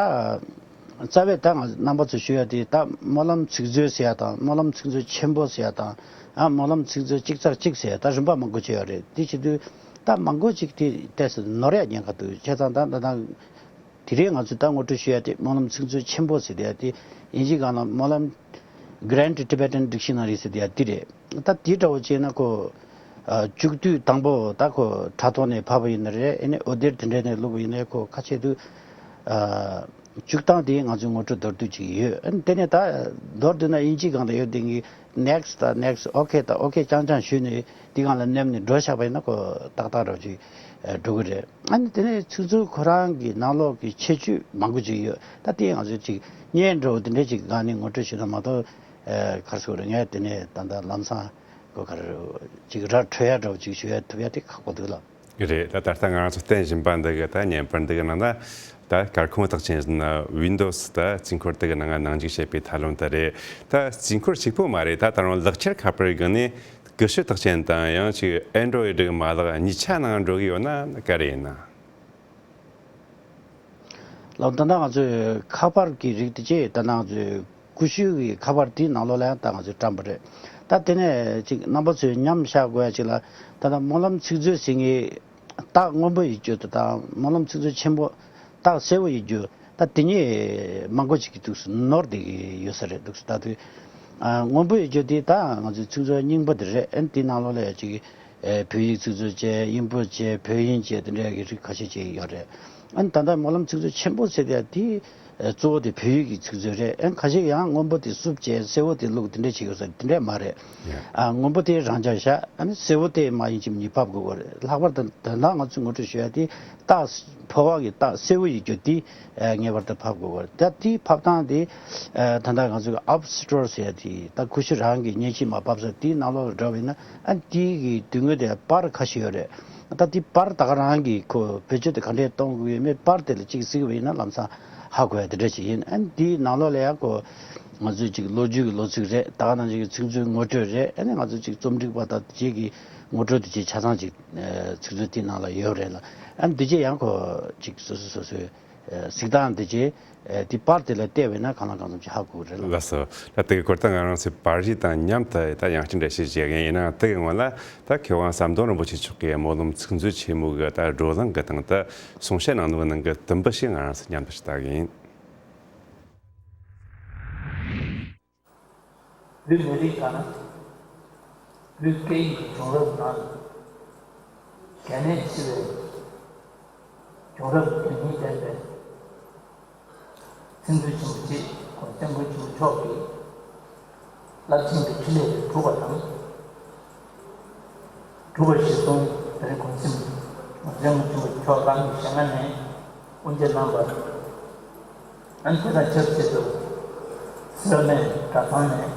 རྩ་བའི་ད་ང་རྣམ་པ་ཚོ་ཞུ་ཡ་དེ། ད་སྨོན་ལམ་ཚིག་མཛོད་ཟེར་ཡ་དང་། སྨོན་ལམ་ཚིག་མཛོད་ཆེན་པོ་ཟེར་ཡ་དང་། ཨ་སྨོན་ལམ་ཚིག་མཛོད་གཅིག་ཚར་གཅིག་ཟེར་ཡ། ད་རིམ་པ་མང་པོ་ཅིག་ཡོད་རེད། དེ་བྱེད་དུས་ད་མང་པོ་ཅིག་དེ་ཏོག་ཙམ་ནོར་ཡ་ཉེན་ཁ་འདུག། བྱས་ཙང་ད་ད་ད་དེ་རིང་ང་ཚོས་ད་ངོ་སྤྲོད་ཞུ་ཡ་དེ་སྨོན་ལམ་ཚིག་མཛོད་ཆེན་པོ་ཟེར་དེ་ཡ་དེ། དབྱིན་ཇི་སྒང་ལ་སྨོན་ལམ་Grand Tibetan Dictionary ཟེར་དེ་ཡ་དེ་རེད། ད་དེ་འདྲ་བོ་བྱས་ན་ཁོ་ཨ་མཇུག་བསྡུས་དང་པོ་ད་ཁོ་དྲ་ཐོག་ནས་ཕབ་པ་ཡིན་ན་རེད། ཨ་ནི་འོད་སྡེར་དེ་འདྲ་ནས་བླུགས་པ་ཡིན་ན་རེད། ཁོ་ཁ་ཕྱེ་དུས་ཨ་བཅུག་སྟངས་དེ་ང་ཚོས་ངོ་སྤྲོད་མདོར་བསྡུས་ཅིག་ཡོད། ཨ་ནི་དེ་ནས་ད་མདོར་བསྡུས་ན་དབྱིན་ཇི་སྒང་ལ་ཡོད་དེ་གི་next དང་next, okay དང་okay རྐྱང་རྐྱང་ཞུས་ནས་དེ་སྒང་ལ་མནན་ནས་འགྲོ་བཞག་པ་ཡིན་ན་ཁོ་ཏག་ཏག་འདྲ་བོ་ཅིག་འགྲོ་གི་རེད། ཨ་ནི་དེ་ནས་ཚིག་མཛོད་ཁོ་རང་གི་ནང་ལོགས་ཀྱི་ཁྱད་ཆོས་མང་པོ་ཅིག་ཡོད། ད་དེ་ང་ཚོས་ཅིག་བརྙན་འདྲ་བོ་དེ་འདྲ་ཅིག་སྒང་ནས་ངོ་སྤྲོད་ཞུས་ན་མ་གཏོགས། ཨ་ག་རེ་ཟེར་དགོས་རེད། ངས་དེ་ནས་ད་ལྟ་ལམ་སང་ཁོ་ག་རེ་ཅིག་ར་འཕྲོད་ཡ་འདྲ་བོ་ཅིག་ཞུ་ཡ་ཐུབ་ཡ་དེ་ཁག་པོ་འདུག་ལ། རེད། ད་ད་ལྟ་ང་རང་ཚོ་བསྟན་བཞིན་པ་འདི་གི་ད་བརྙན་པར་འདི་གི་ནང་ན། ད་སྐར་ཁུང་རྟགས་ཅན་ཟེར་ན་ཝིན་ཌོ་སི་ད་རྩིས་འཁོར་དེ་གི་ནང་ང་ནང་འཇུག་བྱེད་པའི་ཐབས་ལམ་དེ་རེད། ད་རྩིས་འཁོར་གཅིག་པོ་མ་རེད། ད་ད་རུང་ལག་ཁྱེར་ཁ་པར་གི་ནས་ཀུ་ཤུ་རྟགས་ཅན་དང་ཡང་ཅིག་ཨན་ཌོ་རོ་ཡིཌ་གི་མ་ལག་གཉིས་ཆ་ནང་འགྲོ་གི་ཡོད་ན་ག་རེ་ཡིན་ན། ལགས། ད་ལྟ་ང་ཚོས་ཁ་པར་གྱི་རིགས་དེ་ཅིག་ད་ང་ཚོས་ཀུ་ཤུ་གི་ཁ་པར་དེའི་ནང་ལོགས་ལ་ཡང་ད་ང་ཚོས་བཀྲམ་པ་རེད། ད་དེ་ནས་ཅིག་རྣམ་པ་ཚོས་མཉམ་བཞག་དགོས་ཡ་ཅིག་ལ། ད་ལྟ་སྨོན་ལམ་ཚིག་མཛོད་ཟེར་མཁན་རྟགས་སྔོན་པོ་ཡོད་རྒྱུ་དེ་དང་སྨོན་ལམ་ཚིག་མཛོད་ཆེན་པོ་རྟགས་སེར་པོ་ཡོད་རྒྱུ། ད་དེ་གཉིས་མང་པོ་ཅིག་གི་འདུག་སེ་ནོར་བསྡད་ཀྱི་ཡོད་ས་རེད་འདུག་སེ། ད་དུས་ཨ་སྔོན་པོ་ཡོད་རྒྱུ་དེ་ད་ང་ཚོའི་ཚིག་མཛོད་རྙིང་པ་དེ་རེད། ཨ་ནི་དེའི་ནང་ལོགས་ལ་ཡ་ཅིག་ཨེ་བོད་ཡིག་ཚིག་མཛོད་བྱས། དབྱིན་པོ་བྱས། བོད་དབྱིན་བྱས། དེ་འདྲ་གི་རིགས་ཁ་ཤས་ཅིག་ཡོད་རེད། ཨ་ནི་ད་ལྟ་སྨོན་ལམ་ཚིག་མཛོད་ཆེན་པོ་ཟེར་དེ་དེ་ཨེ་གཙོ་བོ་དེ་བོད་ཡིག་གི་ཚིག་མཛོད་རེད། ཨ་ནི་ཁ་ཤས་ཡང་སྔོན་པོ་དེ་བསུབ་བྱས་སེར་པོ་དེ་བླུགས་དེ་འདྲ་བྱས་ཡོད་ས་དེ་འདྲ་མ་རེད། ཡ། ཨ་སྔོན་པོ་དེ་རང་འཇགས་བཞག། ཨ་ནི་སེར་པོ་དེ་མ་ཡིན་གཅིག་མིན་གཉིས་ཕབ་དགོས་པ་རེད། ལྷག་པར་དུ་ད་ལྟ་ང་ཚོས་ངོ་སྤྲོད་ཞུ་ཡ་དེ་རྟགས་ཕོ་བ་གི་རྟགས་སེར་པོ་ཡོད་རྒྱུ་དེ་ཨ་ངེས་པར་དུ་ཕབ་དགོས་པ་རེད། ད་དེ་ཕབ་སྟངས་དེ་ཨ་ད་ལྟ་ང་ཚོས་ཨབ་སི་ཊོར་ཟེར་ཡ་དེ་ད་ཀུ་ཤུ་རང་གི་མཉེན་ཆས་མར་ཕབ་ས་དེའི་ནང་ལོགས་ལ་འགྲོ་བ་ཡིན་ན། ཨ་དེའི་གི་དོན་དངོས་དེ་པར་ཁ་ཤས་ཡོད་རེད། ད་དེ་པར་ད་ག་རང་གི་ཁོ་བེད་སྤྱོད་དེ་ག་འདྲས་གཏོང་དགོས་ཡོད་མེད་པར་དེ་ལ་གཅིག་གཟིགས་པ་ཡིན་ན་ལམ་སང་ཧ་གོ་ཡ་དེ་འདྲ་ཞིག་ཡིན། ཨ་དེའི་ནང་ལོགས་ལ་ཡང་ཁོ་ང་ཚོའི་ཅིག་ལོ་རྒྱུས་ཀྱི་ལོ་ཚིགས་རེད། ད་ག་ནང་བཞིན་གྱི་ཚིག་མཛོད་ངོ་སྤྲོད་རེད། ཨ་ནི་ང་ཚོ་ཅིག་རྩོམ་སྒྲིག་པ་དང་དེ་གི་ངོ་སྤྲོད་དེ་ཅིག་ཆ་ཚང་ཅིག་ཚིག་མཛོད་དེའི་ནང་ལ་ཡོད་རེད་ལ། ཨ་ནི་དེ་རྗེས་ཡང་ཁོ་ཅིག་སོ་སོ་སོ་སོའི་གཟིགས་སྟངས་དེ་རྗེས་དེ་པར་དེ་ལ་བལྟས་པ་ཡིན་ན་གང་ལ་གང་འཚམ་ཅིག་ཧ་གོ་གི་རེད་ལ། ལགས་སོ། ད་དེ་གི་སྐོར་ད་ང་རང་ཚོའི་པར་རིས་དང་མཉམ་དུ་ད་ཡང་ཅིག་འགྲེལ་བཤད་བྱེད་མཁན་ཡིན་ན། དེ་གི་སྔོན་ལ་ད་མཁས་དབང་ཟམ་གདོང་རིན་པོ་ཆེ་མཆོག་གིས་སྨོན་ལམ་ཚིག་མཛོད་ཆེན་མོ་གི་ད་བགྲོ་གླེང་གི་སྟེང་དུ་གསུང་བཤད་གནང་ནོ་གི་ནང་གི་དུམ་བུ་ཞིག་ང་རང་ཚོ་མཉམ་དུ་ཅིག་ལྟ་གི་ཡིན། བོད་མི་རིགས་དང་བོད་སྐད་ཡིག་གི་བྱུང་རབས་ནང་གལ་གནད་ཆེ་བའི་བྱུང་རབས་དོན་སྙིང་ལྡན་པའི་ཚིག་མཛོད་ཆེན་པོ་ཅིག་ཁོང་སྐྱབས་མགོན་ཆེན་པོ་མཆོག་གིས་རླབས་ཆེན་གྱི་འཕྲིན་ལས་གྲུབ་པ་དང་། གྲུབ་པ་གཞིར་བཟུང་དེ་རིང་གོང་གསལ་སྐྱབས་མགོན་ཆེན་པོ་མཆོག་རང་གི་ཞལ་སྔ་ནས་དབུ་འབྱེད་གནང་བར། ཨ་ནི་དེ་དང་ཆབས་ཅིག་ཏུ་སེར་སྨད་གྲྭ་ཚང་ནས་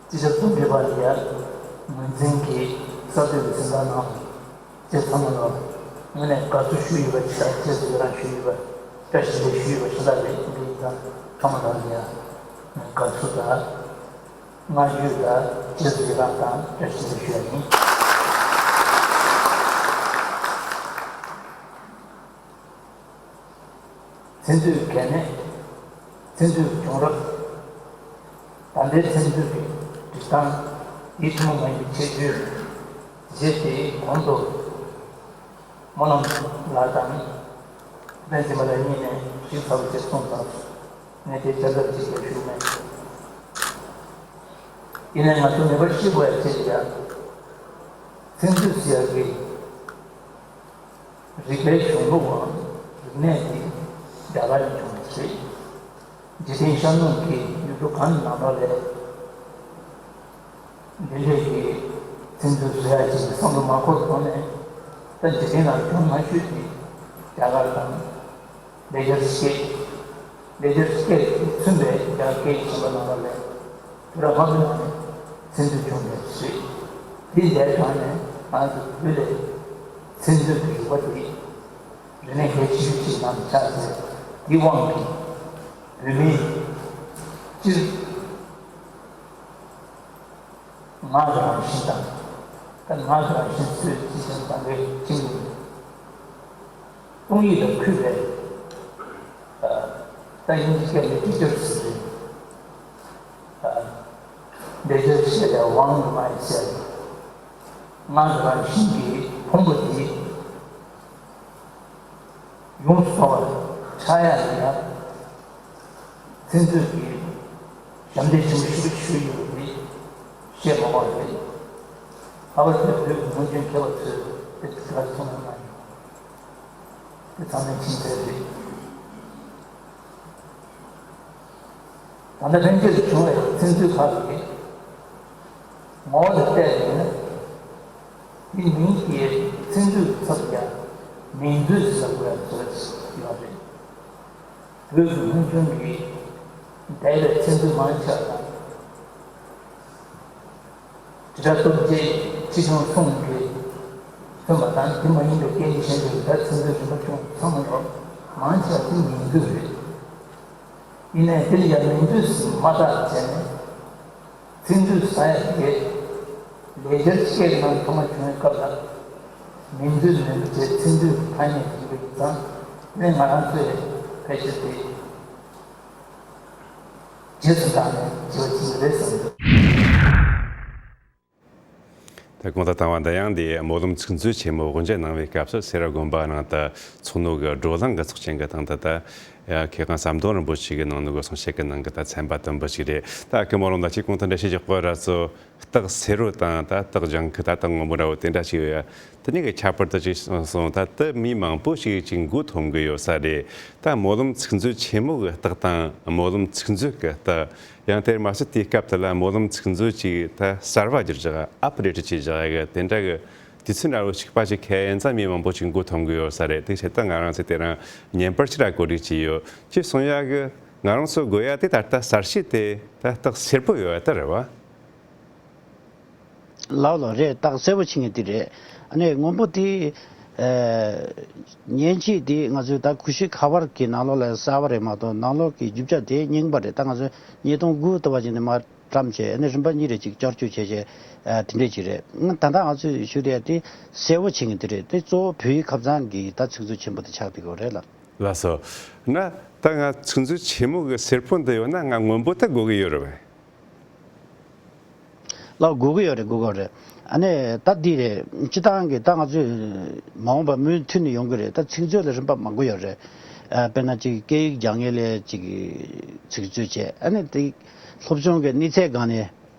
སྤྱི་ཁྱབ་རྩོམ་སྒྲིག་པ་ལ་ཡར་ངོས་འཛིན་གྱིས་གསར་གཏོད་ཀྱི་གཟེངས་རྟགས་གནང་བ་བཅས་ཚང་མ་ལ་དངོས་གནས་དགའ་བསུ་ཞུ་ཡོད་པ་ཞིག་དང་། རྗེས་སུ་ཡི་རང་ཞུ་ཡོད་པ། བཀྲ་ཤིས་བདེ་ལེགས་ཞུ་ཡོད་པ་ཞིག་ལ་རེད། འདི་ཡིན་ཙང་ཚང་མ་ལ་ཡར་དགའ་བསུ་དང་། བསྔགས་བརྗོད་དང་རྗེས་སུ་ཡི་རང་དང་བཀྲ་ཤིས་བདེ་ལེགས་ཞུ་ཡ་ཡིན། ཚིག་མཛོད་གལ་གནད་ ཚིག་མཛོད་བྱུང་རབས། ད་ལྟའི་ཚིག་མཛོད་ཀྱི་སྒྲིག་སྟངས། དེའི་ཐུན་མོང་མ་ཡིན་པའི་ཁྱད་ཆོས། དེ་དེའི་གོང་དུ་སྨོན་ལམ་ལགས་དང་བསྟན་འཛིན་པ་ལགས་གཉིས་ནས་ཞིབ་ཚགས་པོ་ཅིག་གསུངས་ཚར་སོང་། ངས་དེ་བསྐྱར་ཟློས་ཅིག་ཀྱང་ཞུ་གི་མེད། ཡིན་ནའི་ང་ཚོ་ངེས་པར་ཤེས་དགོས་ཡ་ཅིག་ཡ། ཚིག་མཛོད་ཟེར་ཡ་གི་རིག་པའི་གཞུང་ལུགས་དང་རིག་གནས་འདི་རྒྱ་གར་ནས་བྱུང་བ་རེད། འཇིག་རྟེན་ཤར་ནུབ་ཀྱི་ཡུལ་གྲུ་གང་ནང་ལོགས་ལ་འདི་འདྲས་ཀྱི་ཚིག་མཛོད་བཟོ་ཡ་ཅིག་བསམ་བློ་མ་འཁོར་གོང་ནས། ད་འཇིག་རྟེན་ནང་གྲུང་མ་ཤོས་ཀྱི་རྒྱ་གར་དང་། ལེགས་སྦྱར་སྐད། ལེགས་སྦྱར་སྐད་མཚོན་པའི་རྒྱ་སྐད་ཆེན་པོ་ནང་ལ་ལས། བོད་ར་ཧ་གོ་ནང་ནས་ཚིག་མཛོད་བྱུང་བའི་རེད། དེ་འདྲའི་སྒང་ནས་ང་ཚོ་བོད་ལ་ཚིག་མཛོད་ཀྱི་རིག་པ་དེ་རིག་གནས་གལ་ཆེ་ཤོས་ཅིག་ནང་ཆགས་ཚེ། དེའི་དབང་གིས་བོད་མིའི་སྤྱིར་ངག་གི་རང་བཞིན་དང་། ད་ངག་གི་རང་བཞིན་ཚོས་ཅི་ཞིག་དང་པོའི་ཁྱིམ་ནས་གཏོང་ཡིག་ལ་འཁོད་པའི། ད་དབྱིན་ཇི་སྐད་ནས་ཊི་ཅར་ཟེར་རེད། ལེགས་སྦྱར་བཤད་པའི་དབང་གི་མ་ཡིན་ཟེར། ངག་གི་རང་བཞིན་གྱི་ཕུང་པོ་དེ་ཡོངས་སུ་རྫོགས་པར་ཆགས་ཡ་ཡིན་ན། ཚིག་མཛོད་ཀྱི་ཞབས་འདེགས་ཆེན་པོ་ཞེ་པོ་ཞུས་ཡོད་པ་དེ་བཤད་མ་དགོས་པ་རེད། ལྷག་པར་དུ་བོད་ཀྱི་སྔོན་བྱོན་མཁས་པ་ཚོས་དེ་དེ་ག་ཚོད་མ་མ་ཡོང་། དེ་ཚང་མས་ཕྱིན་ཚར་རེད། ད་ལྟ་ལྷན་རྒྱས་སུ་བྱུང་བའི་ཚིག་མཛོད་ཁག་གི་ངོ་བོ་ལ་བལྟས་པ་ཡིན་ན། དེ་མིང་དེའི་ཚིག་མཛོད་ཚབ་ཀྱང་མིང་མཛོད་ཟེར་དགོས་ཡ་བཟོས་ཡོད་རེད། བོད་ཀྱི་སྔོན་བྱོན་གྱི་འདས་པའི་ཚིག་མཛོད་མང་ཆེ་བ་དང་། དྲི་བྲལ་སྟོབས་རྒྱས་ཁྲི་བྱང་གསུང་གི་མཚོན་པ་དང་། དེ་མ་ཡིན་པའི་སྐད་ཡིག་གཞན་དག་གི་ད་ཚིག་མཛོད་རིམ་པ་བྱུང་ཚང་མ་ཡོད། མང་ཆེ་བ་དེ་མིང་མཛོད་རེད། ཡིན་ནའི་དེ་ལ་ཡང་མིང་མཛོད་ཟེར་མ་བཏགས་བྱས་ནས། ཚིག་མཛོད་ཟེར་ཡ་དེ་ལེགས་སྦྱར་སྐད་ནང་ཐོག་མ་བྱུང་བའི་སྐབས་ལ། མིང་མཛོད་མིན་པ་བྱས་ཚིག་མཛོད་ཀྱི་ཐ་སྙད་ཡིན་པ་ཡིན་ཙང་། དེ་ནི་ང་རང་ཚོས་ཕལ་ཆེར་དེ་རྗེས་སུ་འབྲངས་ནས་བྱས་པ་ཅིག་རེད་བསམ་འདུག། ད་གོང་དུ་བཏང་བ་འདི་ཡང་འདི་སྨོན་ལམ་ཚིག་མཛོད་ཆེན་མོ་དབུ་འབྱེད་གནང་བའི་སྐབས་སུ་སེ་ར་དགོན་པ་ནང་དུ་ཚོགས་ནོ་གི་བགྲོ་གླེང་གི་ཚོགས་ཆེན་གྱི་སྟེང་དུ། ད་མཁས་དབང་ཟམ་གདོང་རིན་པོ་ཆེ་གིས་གནང་ནོ་གི་གསུང་བཤད་ཀྱི་ནང་གི་ད་ཚན་པ་དུམ་བུ་ཞིག་རེད། ད་སྐུ་ངོ་ལུང་དང་ཁྱེད་གོང་དུ་འགྲེལ་བཤད་རྒྱག་པ་ར་ཚོ་སྟག་སེར་པོ་དང་ད་སྟག་ལྗང་ཁུ། ད་སྟག་སྔོན་པོ་འདྲ་བོ་དེ་འདྲ་ཞིག་ཡོད་ཡ། དེ་གཉིས་ཀྱི་ཁྱད་པར་དུ་ཅིག་གསུངས་སོང་། ད་དེ་མི་མང་པོ་ཞིག་ཅིག་མགོ་འཐོམ་གི་ཡོད་ས་རེད། ད་སྨོན་ལམ་ཚིག་མཛོད་ཆེན་མོ་གི་སྟག་དང་སྨོན་ལམ་ཚིག་མཛོད་ཀྱི་སྟག། ཡང་དེར་མ་ཟད་དེའི་སྐབས་དེ་ལ་སྨོན་ལམ་ཚིག་མཛོད་ཅིག་ད་གསར་པ་བསྒྱུར་བཞག་ཨབ་ཌེ་ཊི་བྱས་བཞག་གི་དེ་འདྲ་གི་དུས་ཚོད་འདྲ་བོ་ཞིག་པ་ཞིག་ཁེལ་ཡིན་ཙང་མི་མང་པོ་ཞིག་མགོ་འཐོམ་གི་ཡོད་ས་རེད། དེ་བྱས་ད་ང་རང་ཚོས་དེ་རིང་བརྙན་པར་ཅིག་ར་གོ་སྒྲིག་བྱས་ཡོད། ཅེས་གསུང་ཡ་གི་ང་རང་ཚོ་དགོས་ཡ་དེ་ད་ལྟ་གསར་ཤོས་དེ་ད་སྟག་སེར་པོ་ཡོད་ཡ་ད་རེད་བ། ལགས་ལགས་རེད། སྟག་སེར་པོ་ཆེ་ངེས་དེ་རེད། ཨ་ནི་སྔོན་པོ་དེ་ཨ་མཉེན་ཆས་དེ་ང་ཚོས་ད་ཀུ་ཤུ་ཁ་པར་གྱི་ནང་ལོགས་ལ་གསར་པ་རེད་མ་གཏོགས་ནང་ལོགས་ཀྱི་རྒྱུ་ཆ་དེ་རྙིང་པ་རེད། ད་ང་ཚོས་ཉིས་སྟོང་དགུ་ལྟ་བ་ཅིག་ནས་མར་བཀྲམ་བྱས། ཨ་ནི་རིམ་པ་གཉིས་རེ་ཅིག་བསྐྱར་བཅོས་བྱས་བྱས་ཨ་དེ་འདྲས་ཅིག་རེད། ད་ལྟ་ང་ཚོས་ཞུ་རེད་དེ་སེར་པོ་ཆེ་ངེས་དེ་རེད། དེ་གཙོ་བོ་བོད་ཡིག་ཁ་བྱང་གི་ད་ཚིག་མཛོད་ཆེན་པོ་དེ་ཆགས་བསྡད་ཡོད་རེད་ལ། ལགས་སོ། ན་ད་ང་ཚིག་མཛོད་ཆེན་མོ་གི་སེར་པོ་འདི་ཡོད་ན་ང་སྔོན་པོ་ད་དགོས་ཀྱི་ཡོད་རེད་བས། ལགས་དགོས་ཀྱི་ཡོད་རེད། དགོས་ཀྱི་ཡོད་རེད། ཨ་ནི་ད་འདི་རེད། སྤྱི་བཏང་གི་ད་ང་ཚོས་མ་འོངས་པ་མུ་མཐུད་ནས་ཡོང་གི་རེད། ད་ཚིག་མཛོད་ལ་རིམ་པ་མང་པོ་ཡོད་རེད། ཨ་དཔེར་ན་ཅིག་སྐད་ཡིག་སྦྱང་མཁན་ལ་ཅིག་ཚིག་མཛོད་བྱས། ཨ་ནི་དེ་སློབ་སྦྱོང་གི་གནས་ཚད་སྒང་ནས་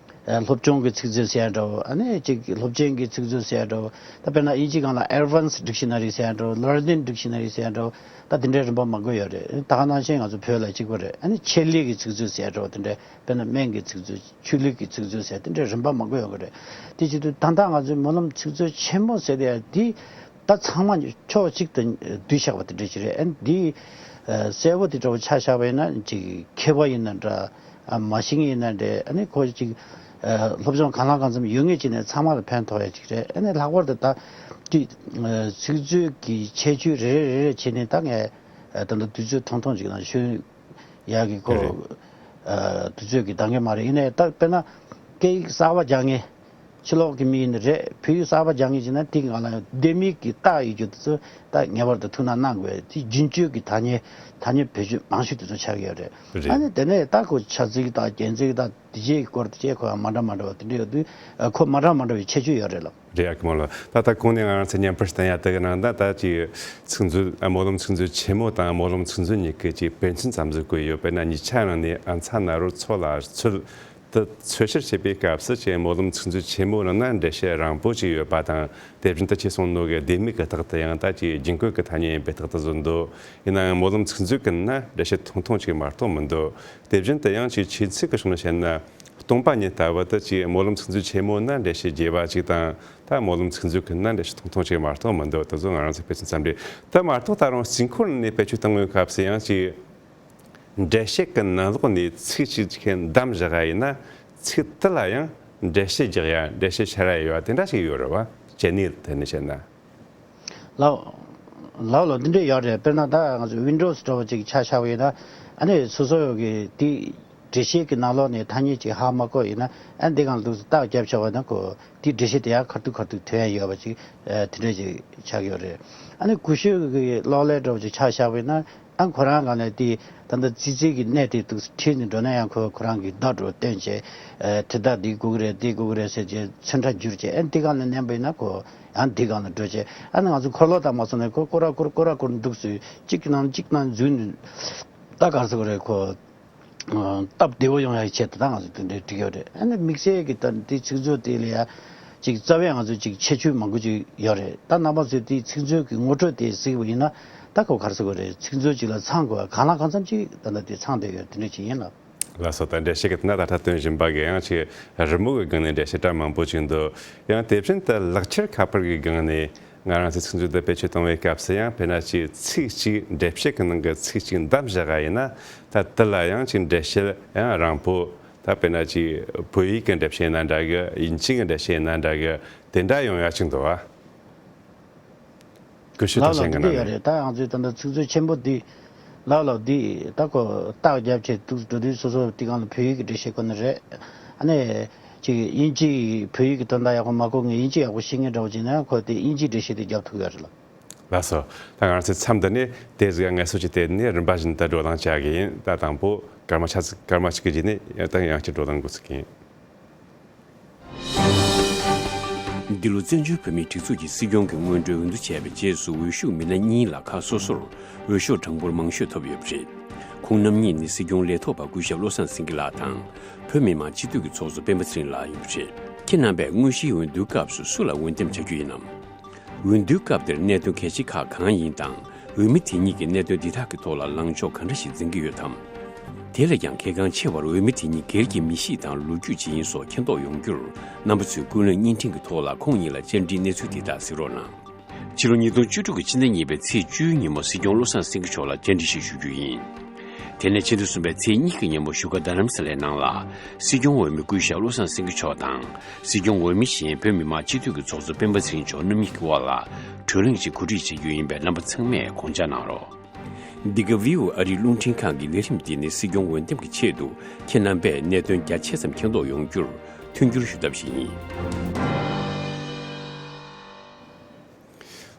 ཨ་སློབ་སྦྱོང་གི་ཚིག་མཛོད་ཟེར་ཡ་འདྲ་བོ། ཨ་ནི་ཅིག་སློབ་ཆེན་གྱི་ཚིག་མཛོད་ཟེར་ཡ་འདྲ་བོ། ད་དཔེར་ན་དབྱིན་ཇི་སྒང་ལ་Advanced Dictionary ཟེར་ཡ་འདྲ་བོ། Learning Dictionary ཟེར་ཡ་འདྲ་བོ། ད་དེ་འདྲའི་རིམ་པ་མང་པོ་ཡོད་རེད། ད་ག་ནང་བཞིན་ང་ཚོ་བོད་ལ་གཅིག་པ་རེད། ཨ་ནི་ཆེད་ལས་ཀྱི་ཚིག་མཛོད་ཟེར་ཡ་འདྲ་བོ་དེ་འདྲའི། དཔེར་ན་སྨན་གྱི་ཚིག་མཛོད། ཆོས་ལུགས་ཀྱི་ཚིག་མཛོད་ཟེར་དེ་འདྲའི་རིམ་པ་མང་པོ་ཡོང་གི་རེད། དེ་བྱེད་དུས་ད་ལྟ་ང་ཚོའི་སྨོན་ལམ་ཚིག་མཛོད་ཆེན་མོ་ཟེར་ཡ་འདི་ད་ཚང་མ་ཕྱོགས་གཅིག་ཏུ་བསྡུས་བཞག་པ་དེ་འདྲ་ཞིག་རེད། ཨ་ནི་འདི་ཨ་གསལ་པོ་དེ་འདྲ་བོ་ཆ་བཞག་པ་ཡིན་ན་ཅིག་མཁས་པ་ཡིན་ན་འདྲ། ཨ་མ་ཤེས་མཁན་ཡིན་ན་འདྲ། ཨ་ནི་ཁོ་ཅིག་ཨ་སློབ་སྦྱོང་གང་ལ་གང་འཚམ་ཡོད་མཁན་ཅིག་ནས་ཚང་མ་ལ་ཕན་ཐོགས་ཡ་ཅིག་རེད། ཨ་ནི་ལྷག་པར་དུ་ད་ཅིག་ཨ་ཚིག་མཛོད་ཀྱི་ཁྱད་ཆོས་རེ་རེ་རེ་རེ་བྱས་ནས་ད་ངས་ཨ་ད་ལྟ་དུས་ཚོད་ཐུང་ཐུང་ཅིག་ནང་ཞུ། ཡག་གི་ཁོ་རེད། ཨ་དུས་ཚོད་ཀྱི་འདང་གི་མ་རེད། ཡིན་ནའི་ད་དཔེར་ན་སྐད་ཡིག་གསར་པ་སྦྱང་མཁན། ཕྱི་ལོགས་ཀྱི་མི་ཡིན་ན་རེད། བོད་ཡིག་གསར་པ་སྦྱང་ངེས་ཀྱི་ན་དེ་གང་ལ་ཡང་ལྡེ་མིག་གི་རྟགས་ཡོད་རྒྱུ་དེ་ཚོ་ད་ངེས་པར་དུ་ཐུགས་སྣང་གནང་དགོས། དེ་རྒྱུན་སྤྱོད་ཀྱི་ཐ་སྙད་ཐ་སྙད་བེད་སྤྱོད་མང་ཤོས་དེ་ཚོ་ཆགས་ཡོད་རེད། རེད། ཨ་ནི་དེ་ནས་ད་ཁོ་བྱ་ཚིག་དང་རྒྱན་ཚིག་དང་དེ་བྱས་ཀྱི་སྐོར་དེ་བྱས་ཁོ་ཡང་མ་འདྲ་མ་འདྲ་བ་དེ་འདྲ་ཡོད་དུས། ཁོ་མ་འདྲ་མ་འདྲ་བའི་ཁྱད་ཆོས་ཡོད་རེད་ལགས། རེད། ཨ་ཁུ་མོ་ལགས། ད་ལྟ་གོང་ནས་ང་རང་ཚོ་བརྙན་པར་བསྟན་ཡ་དེ་གི་ནང་ད་ད་ཅིག་ཚིག་མཛོད། ཨ། སྨོན་ལམ་ཚིག་མཛོད་ཆེན་མོ་དང་སྨོན་ལམ་ཚིག་མཛོད་གཉིས་ཀྱི་ཅིག་དཔེ་མཚོན་ཙམ་ཟིག་བཀོད་ཡོད། དཔེར་ན་གཉིས་ཆ་རང་ནས་ཨ་མཚན་ན་རོ་ཚོ་ལ་ཚོད་དུ་འཚོལ་ཕྱིར་བྱེད་པའི་སྐབས་སུ་ཅིག་སྨོན་ལམ་ཚིག་མཛོད་ཆེན་མོ་ནང་ན་འགྲེལ་བཤད་རིང་པོ་ཅིག་ཡོད་པ་དང་། དེ་བཞིན་དུ་ཁྱེད་གསུངས་ནོ་གི་ལྡེ་མིག་གི་རྟགས་དེ་ཡང་ད་ཅིག་རྒྱུན་བཀོལ་གྱི་ཐ་སྙད་ཡིན་པའི་རྟགས་དེ་བཟོ་འདུག་ཡིན་ནའང་སྨོན་ལམ་ཚིག་མཛོད་ཀྱི་ནང་ན་འགྲེལ་བཤད་ཐུང་ཐུང་ཅིག་མ་གཏོགས་མི་འདུག་དེ་བཞིན་དུ་ཡང་ཅིག་ཆོས་ཚིག་གི་ཕྱོགས་ནས་བཤད་ན། སྟོང་པ་ཉིད་ལྟ་བུ་དེ་ཅིག་སྨོན་ལམ་ཚིག་མཛོད་ཆེན་མོ་ན་འགྲེལ་བཤད་རྒྱས་པ་ཅིག་དང་། ད་སྨོན་ལམ་ཚིག་མཛོད་ཀྱི་ན་འགྲེལ་བཤད་ཐུང་ཐུང་ཅིག་མ་གཏོགས་མི་འདུག་དེ་ཚོ་ང་རང་ཚོ་དཔེ་མཚོན་ཙམ་རེད། དེ་མ་གཏོགས་ད་རུང་རྩིས་འཁོར་ནས་བེད་སྤྱོད་བཏང་བའི་སྐབས་སུ་ཡང་ཅིག་འགྲེལ་བཤད་ཀྱི་ནང་ལོགས་ནས་ཚིག་ཅིག་ཅིག་བདམས་བཞག་ཡ་ཡིན་ན། ཚིག་དེ་ལ་ཡང་འགྲེལ་བཤད་རྒྱག་ཡ། འགྲེལ་བཤད་བྱ་ར་ཡོད་པ་དེ་འདྲ་ཞིག་ཡོད་རེད་བ། སྤྱི་ནས་དེ་ནས་བཤད་ན། ལགས། ལགས་ལགས། འདི་འདྲ་ཡོད་རེད། དཔེར་ན་ད་ང་ཚོ་Windows་འདྲ་བོ་ཅིག་ཆ་བཞག་པ་ཡིན་ན། ཨ་ནི་སོ་སོ་གི་དེ་འགྲེལ་བཤད་ཀྱི་ནང་ལོགས་ནས་ཐ་སྙད་ཅིག་ཧ་མ་གོ་ཡིན་ན། ཨ་འདི་གང་འདུག་རྟགས་བརྒྱབ་ཆོག་པ་ན་ཁོ་དེ་འགྲེལ་བཤད་དེ་ཡང་ཁ་ཐུག་ཁ་ཐུག་ཐོན་ཡ་ཡོད་པ་ཅིག་ཨ་དེ་འདྲ་ཅིག་ཆགས་ཡོད་རེད། ཨ་ནི་ཀུ་ཤུ་གི་གློག་ཀླད་འདྲ་བོ་ཅིག་ཆ་བཞག་པ་ཡིན་ན། ཨ་ཁོ་རང་ག་ནས་དེ་ད་ལྟ་ཙི་ཙི་གི་གནས་དེ་འདུག་ཁྲིད་ནས་འགྲོ་ན་ཡང་ཁོ་ཁོ་རང་གི་བརྡ་འདྲ་བོ་བཏོན་བྱས། ཨ་དེ་ད་འདི་དགོས་ཀྱི་རེད། འདི་དགོས་ཀྱི་རེད་ཟེར་བྱས་ཚོན་ཁྲ་བསྒྱུར་བྱས། ཨ་འདི་གང་ལ་མནན་པ་ཡིན་ན་ཁོ་ཡང་འདི་གང་ལ་འགྲོ་བྱས། ཨ་ནི་ང་ཚོ་འཁོར་ལོ་དང་མ་སོང་ནས་ཁོ་སྐོར་ར་སྐོར་སྐོར་ར་སྐོར་འདུག་སུ་གཅིག་གི་ནང་གཅིག་ནང་འཛུལ་ནས་ད་ག་ཟེར་དགོས་རེད། ཁོ་སྟབས་བདེ་བོ་ཡོང་ཡག་ཆེད་དུ་ད་ང་ཚོ་དེ་འདྲའི་འགྲིག་ཡོད་རེད། ཨ་ནི་དམིགས་བསལ་གྱི་ད་འདི་ཚིག་མཛོད་དེ་ལ་ཡ་ཅིག་རྩ་བའི་ང་ཚོ་ཅིག་ཁྱད་ཆོས་མང་པོ་ཅིག་ཡོད་རེད། ད་རྣམ་པ་ཚོས་དེ་ཚིག་མཛོད་ཀྱི་ངོ་སྤྲོད་དེ་གཟིགས་པ་ཡིན་ན། ད་ཁོ་ག་རེ་ཟེར་དགོས་རེད། ཚིག་མཛོད་ཅིག་ལ་ཚང་དགོས་པ་གང་ལ་གང་འཚམ་ཅིག་ད་ལྟ་དེ་ཚང་བསྡད་ཡོད། དེ་འདྲ་ཅིག་ཡིན་ལ། ལགས་སོ། ད་འགྲེལ་བཤད་ཀྱི་དེ་ན་ད་ལྟ་སྟོན་བཞིན་པ་གི་ཡང་ཅིག་རི་མོ་གི་སྒང་ནས་འགྲེལ་བཤད་གྲངས་མང་པོ་ཅིག་འདུག་ཡང་དེ་བཞིན་དུ་ལག་ཁྱེར་ཁ་པར་གྱི་སྒང་ནས་ང་རང་ཚོའི་ཚིག་མཛོད་དུ་བེད་སྤྱོད་གཏོང་བའི་སྐབས་སུ་ཡང་། དཔེར་ན་ཅིག་ཚིག་ཅིག་འགྲེལ་བཤད་ཀྱི་ནང་གི་ཚིག་ཅིག་འདམ་བཞག་པ་ཡིན་ན། ད་དེ་ལ་ཡང་ཅིག་འགྲེལ་བཤད་ཡང་རིང་པོ། ད་དཔེར་ན་ཅིག་བོད་ཡིག་གི་འགྲེལ་བཤད་ཡིན་ན་འདྲ་གི། དབྱིན་ཇི་གི་འགྲེལ་བཤད་ཡིན་ན་འདྲ་གི། དེ་འདྲ་ཡོང་ཡ་ཅིག་འདུག་བ། ཀུ་ཤུ་དང་ལགས་ལགས། བྱེད་འདི་འདྲ་ཡོད་རེད། ད་ང་ཚོའི་ད་ལྟ་ཚིག་མཛོད་ཆེན་པོ་འདི། ལགས་ལགས། འདི་ད་ཁོ་རྟགས་བརྒྱབ་བྱས་འདུག་འགྲོ་དུས་སོ་སོ་དེ་གང་ལ་བོད་ཡིག་གི་འགྲེལ་བཤད་ཁོ་ན་རེད། ཨ་ནི་ཅིག་དབྱིན་ཇིའི་བོད་ཡིག་གི་དོན་དག་ཡག་པོ་མ་གོ། ངས་དབྱིན་ཇི་ཡག་པོ་ཤེས་མཁན་འདྲ་བོ་བྱས་ན་ཁོ་དེ་དབྱིན་ཇིའི་འགྲེལ་བཤད་དེ་རྒྱབ་ཐུབ་ཡོད་རེད་ལགས། ལགས་སོ། ད་ང་ཚོའི་མཚམས་འདི་ནས་དེ་ཟིག་ངལ་གསོ་ཅིག་དེ་ནས་རིམ་པ་བཞིན་དུ་བགྲོ་གླེང་བྱ་གི་ཡིན། ད་དང་པོ་སྐར་མ་ཆ་ཚིག་སྐར་མ་གཅིག་གི་རྗེས་ནས་ད་ཡང་བསྐྱར་བགྲོ་གླེང་འགོ་ཚུགས་ཀྱི་ཡིན། འདི་ལོ་བཙན་བྱོལ་བོད་མིའི་སྒྲིག་འཛུགས་ཀྱི་སྲིད་སྐྱོང་གི་སྔོན་འགྲོའི་འོས་བསྡུ་བྱས་པའི་རྗེས་སུ་འོས་ཤོག་མི་སྣ་གཉིས་ལ་ཁག་སོ་སོར་འོས་ཤོག་གྲངས་འབོར་མང་ཤོས་ཐོབ་ཡོད་པ་རེད། ཁོང་རྣམ་གཉིས་ནི་སྲིད་སྐྱོང་ལས་ཐོག་པ་སྐུ་ཞབས་བློ་བཟང་སེང་གེ་ལགས་དང་། བོད་མི་མང་སྤྱི་འཐུས་ཀྱི་ཚོགས་གཙོ་སྤེན་པ་ཚེ་རིང་ལགས་ཡིན་པ་རེད། ཁྱེད་རྣམ་པས་དངོས་གཞིའི་འོས་བསྡུའི་སྐབས་སུ་སུ་ལ་འོས་འདེམས་བྱ་རྒྱུ་ཡིན་ནམ། འོས་བསྡུའི་སྐབས་དེར་གནད་དོན་གལ་ཆེ་ཁག་གང་ཡིན་དང་། འོས་མི་དེ་གཉིས་ཀྱིས་གནད་དོན་འདི་དག་གི་ཐོག་ལ་ལངས་ཕྱོགས་ག་འདྲ་ཞིག་འཛིན་གྱི་ཡོད་དམ། དེ་ལས་ཀྱང་གལ་འགངས་ཆེ་བར་འོས་མི་དེ་གཉིས་སྒེར་གྱི་མི་གཤིས་དང་ལོ་རྒྱུས་ཇི་ཡིན་སོགས་མཁྱེན་རྟོགས་ཡོང་རྒྱུར། རྣམ་པ་ཚོས་ཀུན་གླེང་བརྙན་འཕྲིན་གྱི་ཐོག་ལ་ཁོང་གཉིས་ལ་བཅར་འདྲིའི་གནས་ཚུལ་དེ་དག་གཟིགས་རོགས་གནང་། ཕྱི་ལོ་ཉིས་སྟོང་བཅུ་དྲུག་གི་ཕྱི་ཟླ་གཉིས་པའི་ཚེས་བཅུའི་ཉིན་མོ་སྲིད་སྐྱོང་བློ་བཟང་སེང་གེ་མཆོག་ལ་བཅར་འདྲི་ཞིག་ཞུ་རྒྱུ་ཡིན། དེ་ནས་ཕྱི་ཟླ་གསུམ་པའི་ཚེས་གཉིས་ཀྱི་ཉིན་མོ་བཞུགས་སྒར་རྡ་རམ་ས་ལའི་ནང་ལ། སྲིད་སྐྱོང་འོས་མི་སྐུ་ཞབས་བློ་བཟང་སེང་གེ་མཆོག་དང་། སྲིད་སྐྱོང་འོས་མི་གཞན་བོད་མི་མང་སྤྱི་འཐུས་ཀྱི་ཚོགས་གཙོ་སྤེན་པ་ཚེ་རིང་མཆོག་རྣམ་གཉིས་ཀྱི་དབར་ལ། བགྲོ་གླེང་ཞིག་གོ་སྒྲིག་བྱེད་རྒྱུ་ཡིན་པས། རྣམ་པ་ཚང་མས་དགོངས་འཇགས་གནང་རོགས། འདི་ག་ཝི་ཨོ་ཨེ་ཨ་རིའི་རླུང་འཕྲིན་ཁང་གི་ལས་རིམ་འདི་ནི་སྲིད་སྐྱོང་འོས་འདེམས་ཀྱི་ཆེད་དུ། ཁྱེད་རྣམ་པས་གནད་དོན་རྒྱ་ཆེ་ཙམ་མཁྱེན་རྟོགས་ཡོང་རྒྱུར་མཐུན་འགྱུར་ཞུ་ཐབས་ཤིག་ཡིན།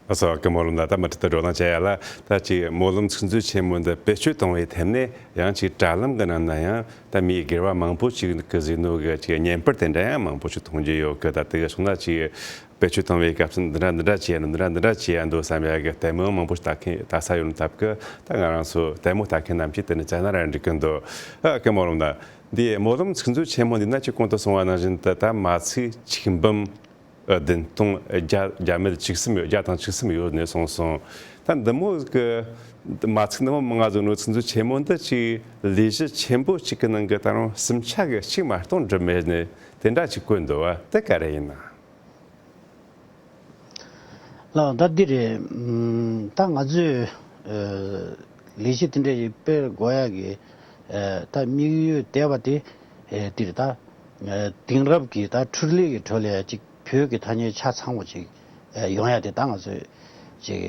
ལགས་སོ། ཨ་ཁུ་སྨོན་ལམ་ལགས། ད་མུ་མཐུད་དུ་བགྲོ་གླེང་བྱ་ཡ་ལ། ད་ཅིག་སྨོན་ལམ་ཚིག་མཛོད་ཆེན་མོ་འདི་བེད་སྤྱོད་གཏོང་བའི་ཐད་ནས་ཡང་ཅིག་དྲ་ལམ་གྱི་ནང་ན་ཡང་ད་མིའི་སྒེར་བ་མང་པོ་ཅིག་གིས་གཟིགས་ནོ་གི་ཅིག་བརྙན་པར་དེ་འདྲ་ཡང་མང་པོ་ཅིག་མཐོང་རྒྱུ་ཡོད་གི། ད་དེ་གི་སོང་ན་ཅིག་བེད་སྤྱོད་གཏོང་བའི་སྐབས་སུ་འདི་འདྲ་འདི་འདྲ་བྱས་ཡ་འདུག་འདི་འདྲ་འདི་འདྲ་བྱས་ཡ་འདུག་བསམ་ཡ་གི་ལྟད་མོ་མང་པོ་ཞིག་ལྟ་མཁན་ལྟ་ས་ཡོད་ནོ་སྟབས་ཀྱིས། ད་ང་རང་ཚོ་ལྟད་མོ་ལྟ་མཁན་རྣམས་ཀྱིས་དེ་ནས་བཙལ་ན་ར་འགྲིག་གི་འདུག་ཨ་ཁུ་སྨོན་ལམ་ལགས། འདིའི་སྨོན་ལམ་ཚིག་མཛོད་ཆེན་མོ་འདི་ན་ཅིག་གོང་དུ་གསུངས་པ་ནང་བཞིན་དུ་ད་མ་ཚིག་ཆིག་འབུམ་བདུན་སྟོང་བརྒྱ་བརྒྱ་མེད་བཅུ་གསུམ་ཡོད། བརྒྱ་དང་བཅུ་གསུམ་ཡོད་ནས་གསུངས་སོང་། ད་འདི་མོ་གི་མ་ཚིག་འདི་མོ་མང་ང་བཟོ་ནོ་ཚིག་མཛོད་ཆེན་མོ་འདི་ཅིག་ལས་གཞི་ཆེན་པོ་ཅིག་གི་ནང་གི་ད་རུང་སུམ་ཆ་གི་གཅིག་མ་གཏོགས་འགྲུབ་མེད་ནས་དེ་འདྲ་ཅིག་བཀོད་འདུག་བ། དེ་ག་རེ་ཡིན་ན། ལགས། ད་འདི་རེད། ཨམ། ད་ང་ཚོས་ཨ་ལས་གཞི་དེ་འདྲ་ཞིག་སྤེལ་དགོས་ཡག་གི་ཨ་ད་དམིགས་ཡུལ་འདས་པ་དེ་ཨ་འདི་རེད། ད་ཨ་དེང་རབས་ཀྱི་ད་འཕྲུལ་ལས་ཀྱི་ཁྲོད་ལ་ཡ་ཅིག་བོད་ཀྱི་ཐ་སྙད་ཆ་ཚང་བ་ཅིག་ཨ་ཡོང་ཡག་དེ་ད་ང་ཚོས་ཅིག་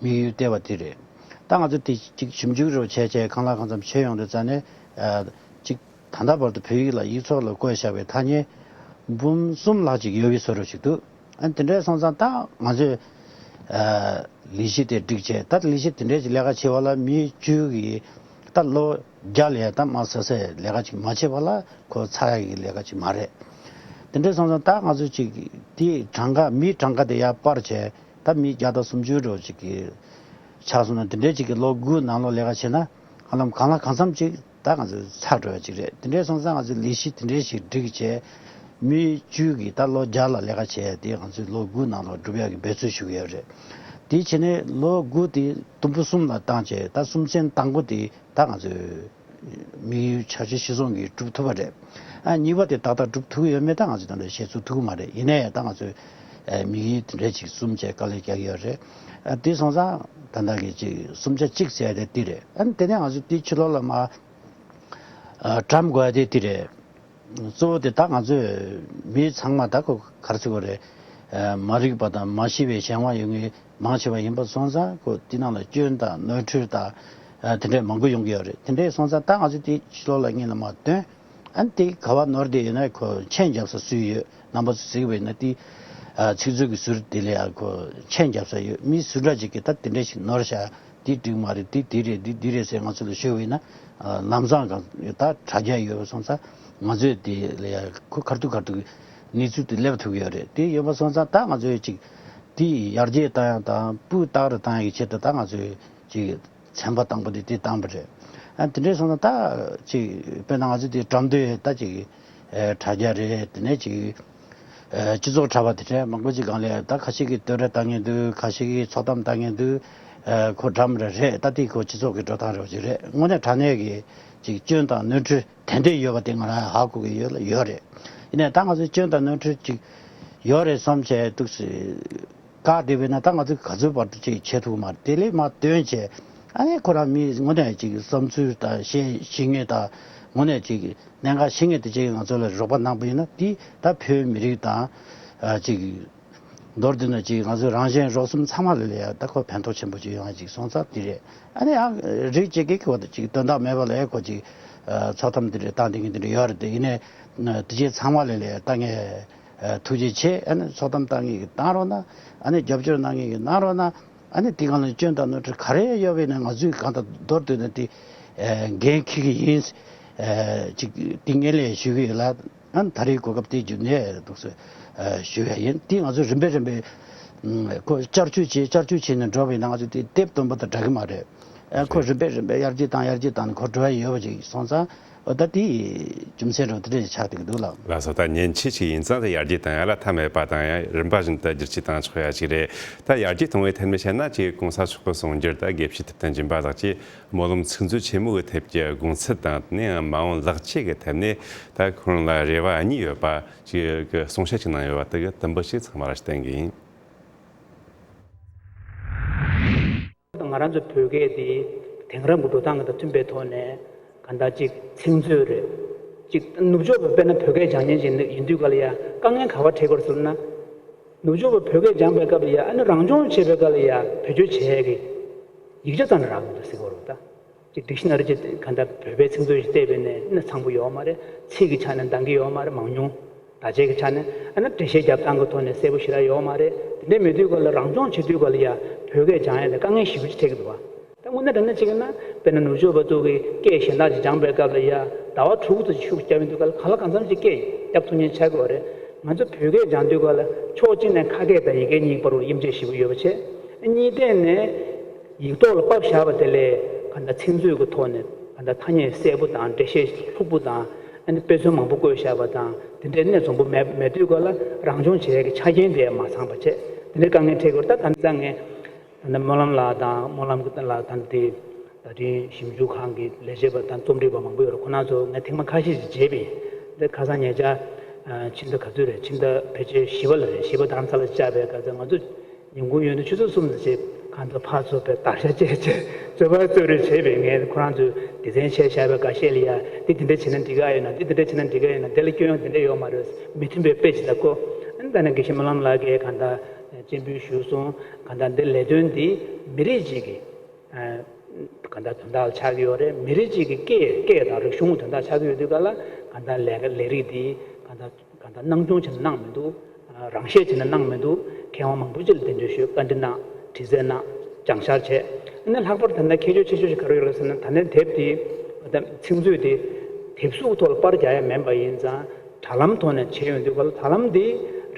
དམིགས་ཡུལ་འདས་པ་དེ་རེད། ད་ང་ཚོ་དེ་ཅིག་ཞིབ་འཇུག་རོ་བྱས་བྱས་གང་ལ་གང་འཚམ་བྱས་ཡོང་དུས་ཙ་ནས་ཨ་ཅིག་ད་ལྟ་བར་དུ་བོད་ཡིག་ལ་ཡིག་ཚོགས་ལ་བཀོད་བཞག་པའི་ཐ་སྙད་ འབུམ་གསུམ་ལྷག་ཅིག་ཡོད་པའི་བཟོ་འདྲ་ཞིག་འདུག་ཨ་དེ་འདྲ་སོང་ཙང་ད་ང་ཚོས་ཨ་ལས་གཞི་དེ་སྒྲིག་བྱས། ད་ལས་གཞི་དེ་འདྲའི་ཅིག་ལས་ཀ་བྱེད་པ་ལ་མི་བཅུ་གིས་ད་ལོ་བརྒྱ་ལས་ད་མ་ཟ་སའི་ལས་ཀ་ཅིག་མ་བྱས་པ་ལ་ཁོ་ཚར་ཡག་གི་ལས་ཀ་ཅིག་མ་རེད། དེ་འདྲ་སོང་ཙང་ད་ང་ཚོས་ཅིག་དེའི་གྲངས་ཀ་མིའི་གྲངས་ཀ་དེ་ཡར་སྤར་བྱས། ད་མི་བརྒྱ་དང་སུམ་ཅུ་འགྲོ་ཅིག་གི་ཆགས་སོང་ན། དེ་འདྲའི་ཅིག་གི་ལོ་དགུའི་ནང་ལོགས་ལས་ཀ་བྱས་ན་ཧ་ལམ་གང་ལ་གང་འཚམ་ཅིག་ད་ང་ཚོ་ཚར་འགྲོ་ཡ་ཅིག་རེད། དེ་འདྲའི་སོང་ཙང་ང་ཚོས་ལས་གཞི་དེ་འདྲའི་ཞིག་སྒྲིག་བྱས། མི་བཅུ་གིས་ད་ལོ་བརྒྱ་ལ་ལས་ཀ་བྱས་ཡ་དེ་ང་ཚོས་ལོ་དགུ་ནང་ལོགས་སྒྲུབ་ཡ་གི་འབད་རྩོལ་ཞུ་གི་ཡོད་རེད། དེ་བྱས་ནས་ལོ་དགུ་དེ་དུམ་བུ་གསུམ་ལ་བཏང་བྱས། ད་གསུམ་ཚན་དང་པོ་དེ་ད་ང་ཚོས་དམིགས་ཡུལ་བྱ་སྤྱོད་གཞིར་བཟུང་གིས་སྒྲུབ་ཐུབ་པ་རེད། ཨ་གཉིས་པ་དེ་ཏག་ཏག་སྒྲུབ་ཐུབ་ཀྱི་ཡོད་མེད་ད་ང་ཚོས་ད་ལྟ་བཤད་ཚུགས་ཐུབ་ཀྱི་མ་རེད། ཡིན་ནའི་ད་ང་ཚོས་ཨ་དམིགས་ཡུལ་དེ་འདྲ་ཅིག་གསུམ་བྱས་དཀའ་ལས་རྒྱག་གི་ཡོད་རེད། ཨ་དེ་སོང་ཙང་ད་ལྟ་གི་ཅིག་གསུམ་ཆ་གཅིག་ཟེར་ཡ་དེ་དེ་རེད། ཨ་དེ་ནས་ང་ཚོས་དེ་ཕྱི་ལོགས་ལ་མར་ཨ་བཀྲམ་དགོས་ཡ་དེ་དེ་རེད། གཙོ་བོ་དེ་ད་ང་ཚོས་མི་ཚང་མ་ད་ཁོ་ག་རེ་ཟེར་དགོས་རེད། ཨ་མ་རིག་པ་དང་མ་ཤེས་པའི་གཞན་དབང་ཡོད་མཁན་མང་ཆེ་བ་ཡིན་པ་སོང་ཙང་ཁོ་དེ་ནང་ལ་སྐྱོན་དང་ནོར་འཁྲུལ་དང་ཨ་དེ་འདྲས་མང་པོ་ཡོང་གི་ཡོད་རེད། དེ་འདྲས་སོང་ཙང་ད་ང་ཚོས་དེ་ཕྱི་ལོགས་ལ་སྔོན་ལ་མར་བཏོན། ཨ་ནི་དེ་ག་བ་ནོར་བསྡད་ཡོད་ན་ཁོ་མཆན་རྒྱབ་ས་སུས་ཡོད། རྣམ་པ་ཚོས་གཟིགས་པ་ཡིན་ན་དེ་ཨ་ཚིག་མཛོད་ཀྱི་ཟུར་དེ་ལ་ཡང་ཁོ་མཆན་རྒྱབ་ས་ཡོད། མི་སུ་འདྲ་ཅིག་གིས་ད་དེ་འདྲ་ཞིག་ནོར་བཞག་དེ་འགྲིག་མ་རེད། དེ་དེ་རེད། འདི་འདི་རེད་ཟེར་ང་ཚོ་ལ་ཤོད་པ་ཡིན་ན། ཨ་ལམ་སང་གང་ད་དྲ་རྒྱ་ཡོད་པ་སོང་ཙང་ང་ཚོས་དེ་ལ་ཡང་ཁོ་ཁ་ཐུག་ཁ་ཐུག་གནས་ཚུལ་དེ་སླེབས་ཐུབ་ཀྱི་ཡོད་རེད། དེ་ཡོད་པ་སོང་ཙང་ད་ང་ཚོས་ཅིག་དེ་ཡར་རྒྱས་བཏང་ཡག་དང་སྤུས་དག་རུ་བཏང་ཡག་གི་ཆེད་དུ་ད་ང་ཚོས་ཅིག་ཚན་པ་དང་པོ་དེ་དེ་བཏང་པ་རེད། ཨ་དེ་འདྲས་སོང་ཙང་ད་ཅིག་དཔེར་ན་ང་ཚོས་དེ་བཀྲམ་དུས་ད་ཅིག་ཨ་དྲ་རྒྱ་རེད། དེ་ནས་ཅིག་ཨ་སྤྱི་ཚོགས་དྲ་བ་དེ་འདྲས་མང་པོ་ཅིག་སྒང་ལ་ད་ཁ་ཤས་ཀྱིས་བསྟོད་ར་བཏང་མཁན་འདུག་ཁ་ཤས་ཀྱིས་ཚོགས་གཏམ་བཏང་མཁན་འདུག་ཨ་ཁོ་འདྲ་མི་འདྲ་རེད། ད་དེ་ཁོ་སྤྱི་ཚོགས་ཀྱི་འགྲོ་སྟངས་རེ་བ་ཅིག་རེད། དངོས་གནས་དྲང་གནས་ཀྱི་ཅིག་སྐྱོན་དང་ནོར་འཁྲུལ་དེ་འདྲས་ཡོད་པ་དེ་ང་རང་ཧ་གོ་གི་ཡོད་ལ་ཡོད་རེད། ཡིན་ནའི་ད་ང་ཚོས་སྐྱོན་དང་ནོར་འཁྲུལ་ཅིག་ཡོད་རེད་བསམ་བྱས་འདུག་སེ། བཀག་བསྡད་པས་ན་ད་ང་ཚོས་ག་ཚོད་བར་དུ་ཅིག་བྱེད་ཐུབ་མ་རེད། དེ་ལས་མར་བཏོན་བྱས་ཨ་ནི་ཁོ་རང་མི་དངོས་གནས་ཅིག་བསམ་ཚུལ་དང་ཤེས་ཤེས་ངེས་དང་དངོས་གནས་ཅིག་གནད་འགག་ཤེས་ངེས་དེ་ཅིག་ང་ཚོ་ལ་རོགས་པ་གནང་པ་ཡིན་ན། དེ་ད་བོད་མི་རིགས་དང་ཨ་ཅིག་མདོར་བསྡུས་ན་ཅིག་ང་ཚོ་རང་གཞན་རོགས་གསུམ་ཚང་མ་ལ་ལས་ད་ཁོ་ཕན་ཐོགས་ཆེན་པོ་ཅིག་ཡོང་ཡ་ཅིག་སོང་ཙང་དེ་རེད། ཨ་ནི་ཡང་རིགས་གཅིག་གིས་ཁོ་ཅིག་དོན་དག་མེད་པ་ལ་ཁོ་ཅིག་ཚོགས་གཏམ་དེ་འདྲ་བཏང་བསྡད་མཁན་དེ་འདྲ་ཡོད་རེད། དེ་ཡིན་ནའི་དེ་རྗེས་ཚང་མ་ལ་ལས་ད་ངས། ཨ་ཐུགས་རྗེ་ཆེ། ཨ་ནི་ཚོགས་གཏམ་བཏང་མཁན་གྱིས་བཏང་རོགས་གནང་། ཨ་ནི་རྒྱབ་སྐྱོར་གནང་མཁན་གྱིས་གནང་རོགས་གནང་། ཨ་ནི་དེ་སྒང་ལ་སྐྱོན་དང་ནོར་འཁྲུལ་ག་རེ་ཡོད་པ་ཡིན་ན་ང་ཚོས་གང་ལྟར་མདོར་བསྡུས་ན་དེ་ཨ་འགན་འཁྱེར་གྱི་ཡིན། ཨ་ཅིག་དེ་ངས་ལས་ཞུ་གི་ཡོད་ལ། ཨ་ནི་ད་རེས་གོ་སྐབས་དེ་བརྒྱུད་ནས་འདུག་སེ་ཨ་ཞུ་ཡ་ཡིན། དེ་ང་ཚོས་རིམ་པས་རིམ་པས་ཨ་ཁོ་བསྐྱར་བཅོས་བྱས་བསྐྱར་བཅོས་བྱས་ནས་འགྲོ་བ་ཡིན་ན་ང་ཚོས་དེ་དེབ་སྟོན་པ་དང་འདྲ་གི་མ་རེད། ཨ་ཁོ་རེད། རིམ་པས་རིམ་པས་ཡར་རྒྱས་བཏང་ཡར་རྒྱས་བཏང་ནས་ཁོ་འགྲོ་ཡ་ཡོད་པ་ཅིག་སོང་ཙང་། ཨོ་ད་དེ་རྒྱུ་མཚན་རེད། དེ་འདྲ་ཆགས་བསྡད་ཀྱི་འདུག་ལགས། ལགས་སོ། ད་མཉེན་ཆས་ཅིག་ཡིན་ཙང་དེ་ཡར་རྒྱས་བཏང་ཡ་ལ་མཐའ་མེད་པ་དང་ཡང་རིམ་པ་བཞིན་དུ་བསྒྱུར་བཅོས་བཏང་ཆོག་ཡ་ཅིག་རེད། ད་ཡར་རྒྱས་གཏོང་བའི་ཐད་ནས་བཤད་ན་ཅིག་གོང་ས་མཆོག་གི་གསུང་སྒྱུར་ད་དགེ་བཤེས་ཐུབ་བསྟན་སྦྱིན་པ་ལགས་ཀྱིས་སྨོན་ལམ་ཚིག་མཛོད་ཆེན་མོ་གི་ཐད་ཀྱི་དགོངས་ཚུལ་དང་དེ་ནས་ཡང་མ་འོངས་ལེགས་སྐྱེས་ཀྱི་ཐད་ནས་ད་ཁོང་ལ་རེ་བ་གཉིས་ཡོད་པ་ཅིག་གི་གསུང་བཤད་ཅིག་གནང་ཡོད་པ་དེ་གི་དུམ་བུ་ཞིག་ཚང་མ་ལ་བསྟན་གྱི་ཡིན། ང་རང་ཚོ་བོད་སྐད་དེ་དེང་རབས་ཀྱི་འགྲོ་སྟངས་དང་མཐུན་པའི་ཐོག་ནས་གང་ལྟར་ཅིག་ཚིག་མཛོད་རེད། ཅིག་ནུབ་ཕྱོགས་པ་དཔེར་ན་བོད་སྐད་སྦྱང་མཁན་ཅིག་ཡིན་དུས་ག་ལ་ཡ་དཀའ་ངལ་ག་པར་འཕྲད་ཀྱི་ཡོད་རེད་ཟེར་ན། ནུབ་ཕྱོགས་པ་བོད་སྐད་སྦྱང་པའི་སྐབས་ལ་ཡ་ཨ་ནི་རང་སྦྱོང་བྱེད་པའི་སྐབས་ལ་ཡ་བེད་སྤྱོད་བྱེད་ཡས་ཀྱི་ཡིག་ཆ་ཙམ་རག་གི་འདུག་ཟེར་གྱི་ཡོད་རེད་ད། ཅིག་ཌིག་ཤ་ན་རི་ཅིག་ག་འདྲ་བོད་པའི་ཚིག་མཛོད་ཅིག་བལྟས་པས་ནས་ཨ་ནི་ཚང་པོ་ཡོད་མ་རེད། ཚིག་གི་ཆ་ནས་འདང་གི་ཡོད་མ་རེད། མང་ཉུང་བརྡ་ཆད་ཀྱི་ཆ་ནས་ཨ་ནི་འགྲེལ་བཤད་རྒྱབ་སྟངས་ཀྱི་ཐོག་ནས་གསལ་པོ་ཞེ་དྲག་ཡོད་མ་རེད། དེ་འདྲ་མེད་དུས་ག་ལ་རང་སྦྱོང་བྱེད་དུས་ག་ལ་ཡ་བོད་སྐད་སྦྱང་ཡ་དེ་དཀའ་ངལ་ཞེ་པོ་ཅིག་འཕྲད་ཀྱི་འདུག་བ། ད་དངོས་གནས་དྲང་གནས་བྱས་ན་དཔེར་ན་ནུབ་ཕྱོགས་པ་ཚོ་གིས་སྐད་གཞན་དག་ཅིག་སྦྱང་པའི་སྐབས་ལ་ཡ་ཟླ་བ་དྲུག་ཙམ་ཅིག་ཤུགས་རྒྱབ་ཡོང་དུས་ག་ལ་གང་ལ་གང་འཚམ་ཅིག་སྐད་རྒྱབ་ཐུབ་མཁན་ཆགས་ཀྱི་ཡོད་རེད། ང་ཚོ་བོད་སྐད་སྦྱང་དུས་ག་ལ་ཕྱོགས་གཅིག་ནས་ཁ་སྐད་དང་ཡིག་སྐད་གཉིས་བར་དུ་དབྱེ་འབྱེད་ཞེ་པོ་ཡོད་པ་བྱས། གཉིས་ཐད་ནས། ཡིག་ཐོག་ལ་ཕབ་བཞག་པ་དེ་ལས་གང་ལྟར་ཚིག་མཛོད་ཀྱི་ཐོག་ནས་གང་ལྟར་ཐ་སྙད་གསལ་པོ་དང་འགྲེལ་བཤད་ལྷུག་པོ་དང་ཨ་ནི་དཔེ་མཚོན་མང་པོ་བཀོད་བཞག་པ་དང་དེ་འདྲའི་གནད་འཛོམས་པོ་མེད་མེད་དུས་ག་ལ་རང་སྦྱོང་བྱེད་ཡས་ཀྱི་ཆ་རྐྱེན་དེ་མ་ཚང་པ་བྱས། དེ་འདྲའི་དཀའ་ངལ་འཕྲད་ཀྱི་ཡོད་རེད། ད་ད་ནི་ད་ངས་ད་ནི་སྨོན་ལམ་ལགས་དང་སྨོན་ལམ་གྱི་ལགས་དང་དེ་ད་ཐེངས་ཞིབ་འཇུག་ཁང་གི་ལས་བྱེད་པ་དང་རྩོམ་སྒྲིག་པ་མང་པོ་ཡོད་རེད། ཁོ་རང་ཚོ་ངས་ཐེངས་མ་ཁ་ཤས་ཤིག་མཇལ་བ་ཡིན། འདི་ཁ་སང་ཉེ་ཆར་ཕྱི་ཟླ་ག་ཚོད་རེད། ཕྱི་ཟླ་ཕལ་ཆེར་བཞི་པ་ལ་རེད། བཞི་པ་རྡ་རམ་ས་ལ་བཅར་བའི་སྐབས་སུ་ང་ཚོ་ཉིན་གུང་ཡོད་དུས་ཆུ་ཚོད་གསུམ་ཙམ་ཅིག་ཁོང་ཚོ་ཕར་ཚུར་བའི་བརྡར་ཤ་བཅད་བྱས་རྩོད་པ་རྩོད་རེས་བྱས་པས། ངས་ཁོ་རང་ཚོས་སྡེ་ཚན་ཆེ་བཞག་པའི་འགའ་ཤས་ལ་ཡ་འདི་འདི་འདྲ་བྱས་ན་འགྲིག་ག་ཡོད་ན། འདི་འདི་འདྲ་བྱས་ན་འགྲིག་ག་ཡོད་ན། འདི་ལ་སྐྱོན་ཡོང་འདི་འདྲ་ཡོད་མ་རེད། མི་མཐུན་པའི་དཔེ་ཅིག་ལ་གོ། ཨ་ནི་ད་ནི་དགེ་བཤེས་སྨོན་ལམ་ལགས་ཀྱིས་གང་ལྟར་སྤྱན་འབུལ་ཞུས་སོང་། གང་ལྟར་འདི་ལས་དོན་འདི་མི་རིགས་གཅིག་གི་ཨ་གང་ལྟར་དོན་དག་ལ་ཆགས་ཀྱི་ཡོད་རེད། མི་རིགས་གཅིག་གི་སྐད་སྐད་དང་རིག་གཞུང་གི་དོན་དག་ཆགས་ཀྱི་ཡོད་དུས་ག་ལ་གང་ལྟར་ལས་ཀ་ལས་རིགས་འདི་གང་ལྟར། གང་ལྟར་སྣང་ཆུང་བྱས་ནས་གནང་མི་འདུག་རང་བཤད་བྱས་ནས་གནང་མི་འདུག་མཁས་དབང་མང་པོ་ཅིག་ལ་གདན་འདྲེན་ཞུས། བཀའ་འདྲི་གནང་། དྲི་རྩད་གནང་། སྦྱང་བཤར་བྱས། ཨ་ནི་ལྷག་པར་ད་ལྟ་ཁྱད་ཆོས་ཆེ་ཤོས་ཤིག་ག་རེ་ཡོད་རེད་ཟེར་ན། ད་ལྟའི་དེབ་དེ་ད་ཚིག་མཛོད་དེ་དེབ་གཟུགས་ཐོག་ལ་པར་རྒྱག་ཡ་མིན་པ་ཡིན་ཙང་། དྲ་ལམ་ཐོག་ནས་བྱས་ཡོང་དུས་ག་ལ། དྲ་ལམ་འདི་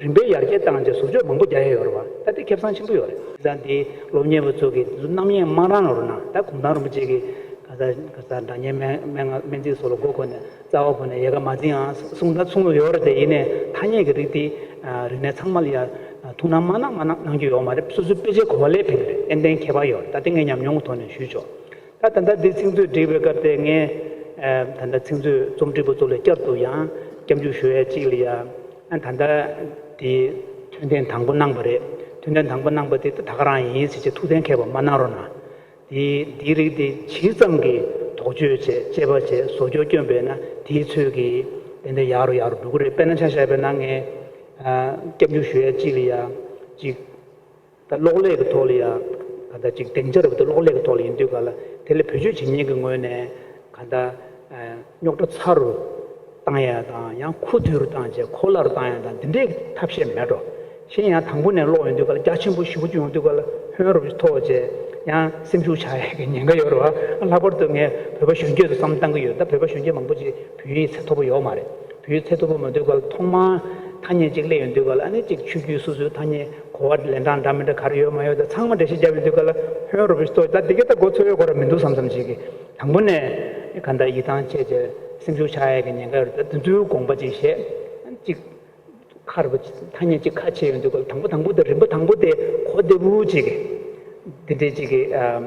རིམ་པས་ཡར་རྒྱས་བཏང་རྗེས་བཟོ་བཅོས་མང་པོ་རྒྱག་ཡ་ཡོད་རེད་བ། ད་དེ་ཁེ་བཟང་ཆེན་པོ་ཡོད་རེད། ད་འདི་སློབ་གཉེར་བ་ཚོ་གི་རྣམ་གཡེང་མ་རང་རོགས་གནང་། ད་གུང་ཐང་རིན་པོ་ཆེ་གི་ག་ས་ག་ས་སྒྲ་སྙན་སྨན་སྨན་སྨན་རྩིས་སོགས་ལ་མགོ་འཁོར་ནས་རྩ་བ་ཁོ་ནས་ཡལ་ག་མ་འཛིན་ཨང་གསུངས་ད་གསུངས་ཡོད་རེད་དེ། ཡིན་ནའི་ཐ་སྙད་ཀྱི་རིགས་དེ་རིག་གནས་ཚང་མ་ལ་ཡ་ཐུགས་སྣང་མ་གནང་མ་གནང་གནང་རྒྱུ་ཡོད་མ་རེད། སོ་སོའི་དཔེ་ཆའི་གོ་བ་ལས་ཕན་གི་རེད། ཏན་ཏན་ཁྱད་པར་ཡོད་རེད། ད་དེ་ངས་ཉམས་མྱོང་གི་ཐོག་ནས་ཞུས་ཆོག་ད་ད་ལྟ་འདི་ཚིག་མཛོད་བསྒྲིགས་པའི་སྐབས་དེ་ངས་ཨ་ད་ལྟ་ཚིག་མཛོད་རྩོམ་སྒྲིག་པ་ཚོ་ལ་བསྐྱར་དུ་ཡང་སྐྱབས་འཇུག་ཞུ་ཡས་གཅིག་ལ་ཡ། ཨ་ད་ལྟ་དེ་ཐུགས་འདུན་དང་པོ་གནང་བ་རེད། ཐུགས་འདུན་དང་པོ་གནང་བ་དེ་ད་ད་ག་རང་ཡིན་ཟེར་བྱས་ཐུགས་གཏན་འཁེལ་བ་མ་གནང་རོགས་གནང་། དེ་དེའི་རིགས་དེ་ཇི་ཙམ་གྱིས་དོགས་གཅོད་བྱས། དཔྱད་པ་བྱས། བཟོ་བཅོས་བསྐྱོན་པས་ན། དེའི་ཚོད་ཀྱིས་ཏན་ཏན་ཡག་རུ་ཡག་རུ་འགྲོ་གི་རེད། དཔེར་ན་ཆ་བཞག་པ་ན་ངས་ཨ་སྐྱབས་འཇུག་ཞུ་ཡས་གཅིག་ལ་ཡ་གཅིག་ད་གློག་ཀླད་ཀྱི་ཐོག་ལ་ཡ། ད་ལྟ་ཅིག་སྡིངས་ཆ་རུ་ད་གློག་ཀླད་ཀྱི་ཐོག་ལ་ཡིན་དུས་ག་ལ། དེ་ལ་བེད་སྤྱོད་བྱེད་མཁན་གྱི་ངོས་ནས་ག་ད་རྙོག་དྲ་ཚ་རུ་བཏང་ཡ་དང་། ཡང་ཁུ་དུད་རུ་བཏང་བྱས་ཁོ་ལ་རུ་བཏང་ཡ་དང་། འདི་འདྲའི་ཐབས་ཤེས་མེད་འགྲོ། གཞན་ཡང་དང་པོ་ནས་ཀློག་ཡོང་དུས་ག་ལ་རྒྱ་ཆེན་པོ་ཞེ་པོ་ཅིག་ཡོང་དུས་ག་ལ་ཧོན་རུ་མཐོ་བྱས་ཡང་སེམས་ཤུགས་ཆག་ཡ་གི་ཉེན་ཁ་ཡོད་རེད་བ། ལྷག་པར་དུ་ངས་བོད་པ་གཞོན་སྐྱེས་ཚོ་བསམ་བཏང་གི་ཡོད། ད་བོད་པ་གཞོན་སྐྱེས་མང་པོ་ཅིག་བོད་ཡིག་ཚད་མཐོ་པོ་ཡོད་མ་རེད། བོད་ཡིག་ཚད་མཐོ་པོ་མ་ཐོན་ག་ལ་ཐོག་མར་ཐ་སྙད་ཅིག་སླེབས་ཡོང་དུས་ག་ལ། ཨ་ནི་ཅིག་ཆོས་བརྒྱུད་སོ་སོའི་ཐ་སྙད་གོ་བ་ལེན་སྟངས་འདྲ་མི་འདྲ་ག་རེ་ཡོད་མ་ཡོད་དང་ཚང་མ་འགྲེལ་བཤད་རྒྱབ་ཡོང་དུས་ག་ལ། ཧོན་རུ་པི་ཤི་ཏོ། ད་འདི་ག་ད་མགོ་ཚོས་ཡོད་གོ་ར་མི་འདུག་བསམ་བསམ་ཞིག་གི། དང་པོ་ནས་ག་ད་ཡིད་ཐང་ཆད་བྱས་སེམས་ཤུགས་ཆག་ཡ་གི་ཉེན་ཁ་ཡོད་རེད། ད་འདི་ཚོའི་དགོངས་པ་ཅིག་བཞེས། ཅིག་ཁ་རུ་ཐ་སྙད་ཅིག་ཁ་ཕྱེ་ཡོང་དུས་ག་ལ། དང་པོ་དང་པོ་དེ། རིམ་པ་དང་པོ་དེ་གོ་བདེ་པོ་ཅིག་གི། འདི་འདྲའི་ཅིག་གི་ཨམ།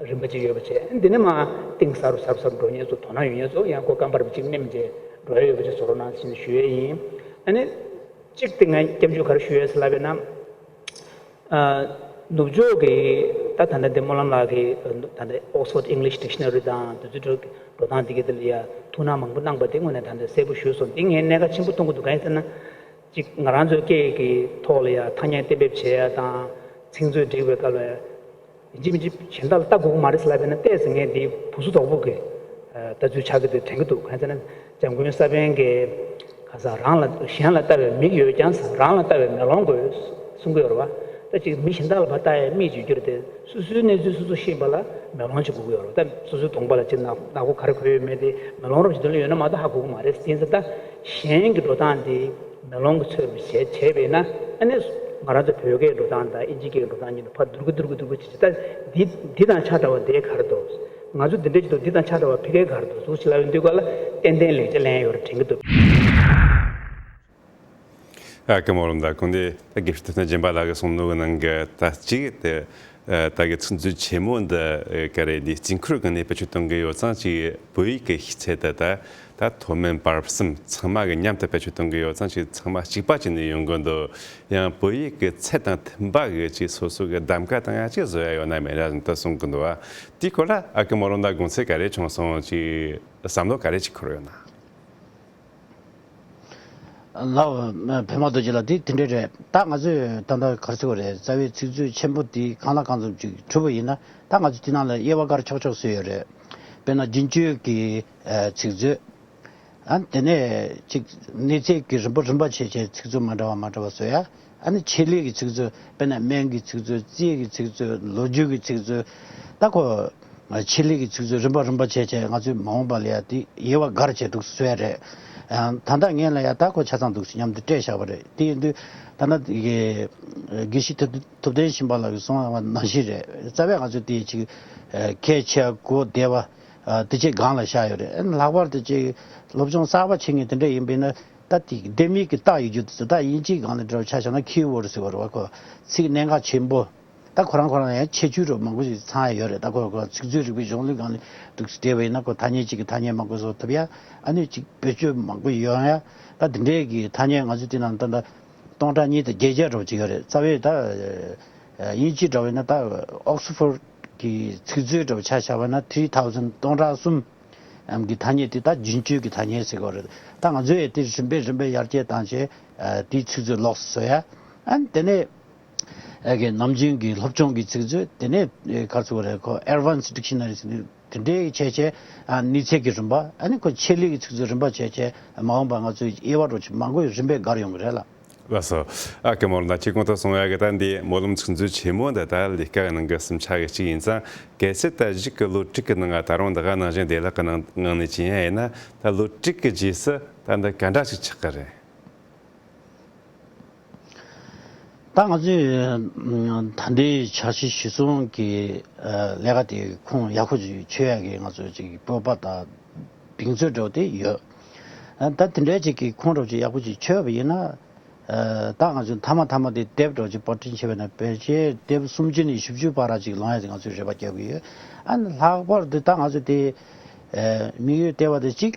རིམ་པ་ཅིག་ཡོད་པ་བྱས། འདི་ནས་མར་གཏིང་ཟབ་རུ་ཟབ་ཟབ་འགྲོ་མཁན་ཚོ། དོ་སྣང་ཡོད་མཁན་ཚོ། ཡང་ཁོ་རྐང་པ་རུ་ཅིག་མནན་བྱས་འགྲོ་ཡ་ཡོད་པ་ཅིག་བཟོ་རོགས་གནང་ཟེར་ནས་ཞུ་ཡས་ཡིན། ཨ་ནི་གཅིག་དེ་ངས་སྐྱབས་འཇུག་ག་རེ་ཞུ་ཡས་ཟེར་ལབ་པ་ཡིན་ན། ཨ། ནུབ་ཕྱོགས་ཀྱི་ད་ད་ལྟ་འདི་སྨོན་ལམ་ལགས་ཀྱི་ད་ལྟ་Oxford English Dictionary དང་དེ་ཚོའི་འགྲོ་སྟངས་དེ་གའི་དེ་ལ་ཡ་ཐུགས་སྣང་མང་པོ་གནང་པ་དེ་དངོས་གནས་ད་ལྟ་གསལ་པོ་ཞུས་སོང་། འདི་ངས་གནད་འགག་ཆེན་པོ་མཐོང་གི་འདུག་གང་ཡིན་ཟེར་ན། གཅིག་ང་རང་ཚོའི་སྐད་ཀྱི་ཐོག་ལ་ཡ་ཐ་སྙད་གཏན་འབེབས་བྱེད་ཡ་དང་། ཚིག་མཛོད་བསྒྲིགས་པའི་སྐབས་ལ་ཡ། ཡིན་གཅིག་མིན་གཅིག་གཞན་དག་ལ་ལྟ་དགོས་ཀྱི་མ་རེད་ཟེར་ལབ་པ་ཡིན་ན། ཏོག་ཙམ་ངས་འདི་བུ་སུ་དོག་པོ་གི་ལྟ་ཚུལ་ཆགས་ཀྱི་འདུག་དྲན་གྱི་འདུག་གང་ཡིན་ཟེར་ན། འཇམ་མགོན་ས་པཎ་གྱིས་ག་ས་རང་ལ། གཞན་ལ་ལྟ་བའི་མིག་ཡོད་ཀྱང་། རང་ལ་ལྟ་བའི་མེ་ལོང་དགོས་གསུང་གི་ཡོད་རེད་བ། ད་ཅིག་མི་གཞན་དག་ལ་ཕར་ལྟ་ཡའི་མིག་ཅིག་ཡོད་རྒྱུ་རེད་དེ། སོ་སོའི་གནས་ཚུལ་སོ་སོ་ཤེས་པ་ལ་མེ་ལོང་ཅིག་དགོས་ཀྱི་ཡོད་རེད་བ། ད་སོ་སོའི་གདོང་པ་ལ་ཅིག་ནག་ནག་པོ་ག་རེ་གོན་ཡོད་མེད་དེ་མེ་ལོང་རོབ་ཅིག་དོན་ལ་ཡོད་ན་མ་གཏོགས་ཧ་གོ་གི་མ་རེད། དེ་ཡིན་ཙང་ད་གཞན་གྱི་འགྲོ་སྟངས་དེ་མེ་ལོང་གི་ཚོད་བྱས་བྱས་པས་ན། ཨ་ནི་ང་རང་ཚོ་བོད་སྐད་འགྲོ་སྟངས་དང་དབྱིན་ཇི་སྐད་འགྲོ་སྟངས་གཉིས་ལ་ཕར་བསྡུར་གི་བསྡུར་གི་བསྡུར་གི་བྱེད་ཅིག་ད་འདི་འདི་དང་ཆ་འདྲ་བ་དེ་ག་རེ་འདུག་ང་ཚོ་འདི་འདྲ་ཅིག་འདུག་འདི་དང་ཆ་འདྲ་བ་ཕ་གིའི་ག་རེ་འདུག་ཟུར་ཞིག་ལབ་ཡོང་དུས་ག་ལ་ཏན་ཏན་ལེགས་ཆ་ལེན་ཡོད་རེད་དྲན་གྱི་འདུག་ཨ་ཀེ་སྨོན་ལམ་དང་། གོང་ནས་ད་དགེ་བཤེས་ཐུབ་བསྟན་སྦྱིན་པ་ལགས་ཀྱིས་གསུངས་ནོ་གི་ནང་གི་ད་གཅིག་དེ། ཨ། ད་གི་ཚིག་མཛོད་ཆེན་མོ་འདི་ག་རེ་འདི་དཀྱིལ་འཁོར་གི་ནས་བེད་སྤྱོད་གཏོང་གི་ཡོད་ཙང་། ཅིག་བོད་ཡིག་གི་ཤེས་ཚད་དེ་ད་ད་མཐོ་དམན་བར་གསུམ་ཚང་མ་གི་མཉམ་དུ་བེད་སྤྱོད་གཏོང་གི་ཡོད་ཙང་། ཅིག་ཚང་མ་གཅིག་པ་བྱས་ནས་ཡོང་གི་འདུག་ཡང་བོད་ཡིག་གི་ཚད་དང་མཐུན་པ་གི་ཅིག་སོ་སོ་གི་གདམ་ག་བཏང་ཡ་ཅིག་བཟོ་ཡ་ཡོད་ན་མེད་ན་ད་གསུང་གི་འདུག་བ། དེའི་སྐོར་ལ་ཨ་ཀེ་སྨོན་ལམ་དང་དགོངས་ཚུལ་ག་རེ་བྱུང་སོང་། ཅིག་བསམ་བློ་ག་རེ་ཅིག་འཁོར་ཡོད་ན། ལགས། པདྨ་རྡོ་རྗེ་ལགས། དེ་དེ་འདྲ་རེད། ད་ང་ཚོས་ད་ལྟ་ག་རེ་ཟེར་དགོས་རེད། རྩ་བའི་ཚིག་མཛོད་ཆེན་པོ་འདི་གང་ལ་གང་འཚམ་ཅིག་གྲུབ་པ་ཡིན་ན། ད་ང་ཚོ་དེ་ནང་ལ་དབྱེ་བ་དགར་ཆོག་ཆོག་བཟོས་ཡོད་རེད། དཔེར་ན་རྒྱུན་སྤྱོད་ཀྱི་ཨ་ཚིག་མཛོད། ཨ་དེ་ནས་ཅིག་གནས་ཚད་ཀྱི་རིམ་པ་རིམ་པ་བྱས་བྱས་ཚིག་མཛོད་མ་འདྲ་བ་མ་འདྲ་བ་བཟོ་ཡ། ཨ་ནི་ཆེད་ལས་ཀྱི་ཚིག་མཛོད། དཔེར་ན་སྨན་གྱི་ཚིག་མཛོད། རྩིས་ཀྱི་ཚིག་མཛོད། ལོ་རྒྱུས་ཀྱི་ཚིག་མཛོད། ད་ཁོ་ཆེད་ལས་ཀྱི་ཚིག་མཛོད་རིམ་པ་རིམ་པ་བྱས་བྱས་ང་ཚོས་མ་འོངས་པ་ལ་ཡ་དེ་དབྱེ་བ་དགར་བྱས་འདུག་སེ་བཟོ་ཡ་རེད། ཨ་ད་ལྟ་ངས་ལབ་ཡ་ད་ཁོ་ཆ་ཚང་འདུག་སེ་མཉམ་དུ་སྤྲད་བཞག་པ་རེད། དེ་ཡིན་དུས་ད་ལྟ་དགེ་བཤེས་ཐུབ་ཐུབ་བསྟན་སྦྱིན་པ་ལགས་ཀྱིས་གསུངས་པ་ནང་བཞིན་རེད། རྩ་བའི་ང་ཚོས་དེ་ཅིག་ཨ་གལ་ཆེ་གོ་བདེ་བ་ཨ་དེ་ཅིག་སྒང་ལ་བཞག་ཡོད་རེད། ཨ་ནི་ལྷག་པར་དུ་ཅིག་སློབ་སྦྱོང་གསར་པ་བྱེད་མཁན་དེ་འདྲ་ཡིན་པས་ན། ད་དེ་ལྡེ་མིག་གིས་བལྟ་ཡོད་རྒྱུ་དེ་ཚོ། ད་དབྱིན་ཇིའི་སྒང་ལ་འདྲ་བ་ཆ་བཞག་ན་ཁི་ཝོར་ཌི་ཟེར་བ་རེད་བ། ཁོ་ཚིག་གནད་འགག་ཆེན་པོ། ད་ཁོ་རང་ཁོ་རང་ཡང་ཁྱད་ཆོས་རུ་མང་པོ་ཞིག་ཚང་ཡ་ཡོད་རེད། ད་ཁོ་ཁོ་ཚིག་མཛོད་རིག་པའི་གཞུང་ལུགས་སྒང་ལ་འདུག་སེ་བལྟས་པ་ཡིན་ན། ཁོ་ཐ་སྙད་གཅིག་གི་ཐ་སྙད་མང་པོ་བཟོ་ཐུབ་ཡ། ཨ་ནི་གཅིག་བེད་སྤྱོད་མང་པོ་ཡོང་ཡ། ད་དེ་འདྲའི་གི་ཐ་སྙད་ང་ཚོ་དེ་ནང་ད་ལྟ་སྟོང་ཕྲག་གཉིས་དང་བརྒྱད་བརྒྱ་འདྲ་བོ་ཅིག་ཡོད་རེད། རྩ་བའི་ད་དབྱིན་ཇི་འདྲ་བོ་ཡིན་ན། ད་ཨོག་སི་ཕོར་གི་ཚིག་མཛོད་འདྲ་བོ་ཆ་བཞག་པ་ན་ཐི་རི་ཐའུ་ཟན་སྟོང་ཕྲག་གསུམ་གི་ཐ་སྙད་དེ་ད་རྒྱུན་སྤྱོད་ཀྱི་ཐ་སྙད་ཟེར་གྱི་ཡོད་རེད། ད་ང་ཚོས་ཡ་དེ་རིམ་པས་རིམ་པས་ཡར་རྒྱས་བཏང་བྱས་དེའི་ཚིག་མཛོད་ལོགས་སུ་བཟོ་ཡ། ཨ་ནི་དེ་ནས། ཨ་གི་ནམ་རྒྱུན་གྱི་སློབ་སྦྱོང་གི་ཚིག་མཛོད། དེ་ནས་ཨེ་ག་ཚོད་རེད། ཁོ་Advanced Dictionaries་ནི་དེ་འདྲའི་བྱས་བྱས། ཨ་གནས་ཚད་ཀྱི་རིམ་པ། ཨ་ནི་ཁོ་ཆེད་ལས་ཀྱི་ཚིག་མཛོད་རིམ་པ་བྱས་བྱས། མ་འོངས་པ་ང་ཚོའི་དབྱེ་བ་འགྲོ་ཆེད་མང་པོའི་རིམ་པས་བགར་ཡོང་གི་རེད་ལ། ལགས་སོ། ཨ་ཀེ་མོ་ལ་ན་ཁྱེད་གོང་དུ་གསུངས་ཡ་གི་ད་འདི་སྨོན་ལམ་ཚིག་མཛོད་ཆེན་མོ་འདི་ད་ལས་ཀ་གི་ནང་གི་སུམ་ཆ་གི་གཅིག་ཡིན་ཙང་། གལ་སྲིད་ད་གཞུག་གི་ལོ་དྲུག་གི་ནང་ང་ད་རུང་འདི་ག་ནང་བཞིན་བདེ་བླག་གི་ནང་ངང་ནས་ཕྱིན་ཡ་ཡིན་ན། ད་ལོ་དྲུག་གི་རྗེས་སུ་ད་འདི་ག་འདྲ་ཞིག་ཆགས་ཀྱི་རེད། ད་ང་ཚོས་ད་ལྟའི་འཆར་གཞི་གཞིར་བཟུང་གི་ལས་ཀ་དེ་ཁུངས་ཡག་པོ་ཅིག་ཆོད་ཡག་གི་ང་ཚོ་ཅིག་སྤོབས་པ་དང་གདེང་ཚོད་འདྲ་བོ་དེ་ཡོད། ད་དེ་འདྲའི་ཅིག་གི་ཁུངས་འདྲ་བོ་ཅིག་ཡག་པོ་ཅིག་ཆོད་པ་ཡིན་ན། ད་ང་ཚོས་མཐའ་མ་མཐའ་མ་དེ་དེབ་འདྲ་བོ་ཅིག་པར་སྐྲུན་བྱས་པ་ཡིན་ན། ཕལ་ཆེར་དེབ་སུམ་ཅུ་ནས་བཞི་བཅུ་བར་ཅིག་ལོང་ཡག་དེ་ང་ཚོས་རེ་བ་རྒྱག་གི་ཡོད། ཨ་ནི་ལྷག་པར་དུ་ད་ང་ཚོས་དེ་དམིགས་ཡུལ་ལྟེ་བ་དེ་གཅིག་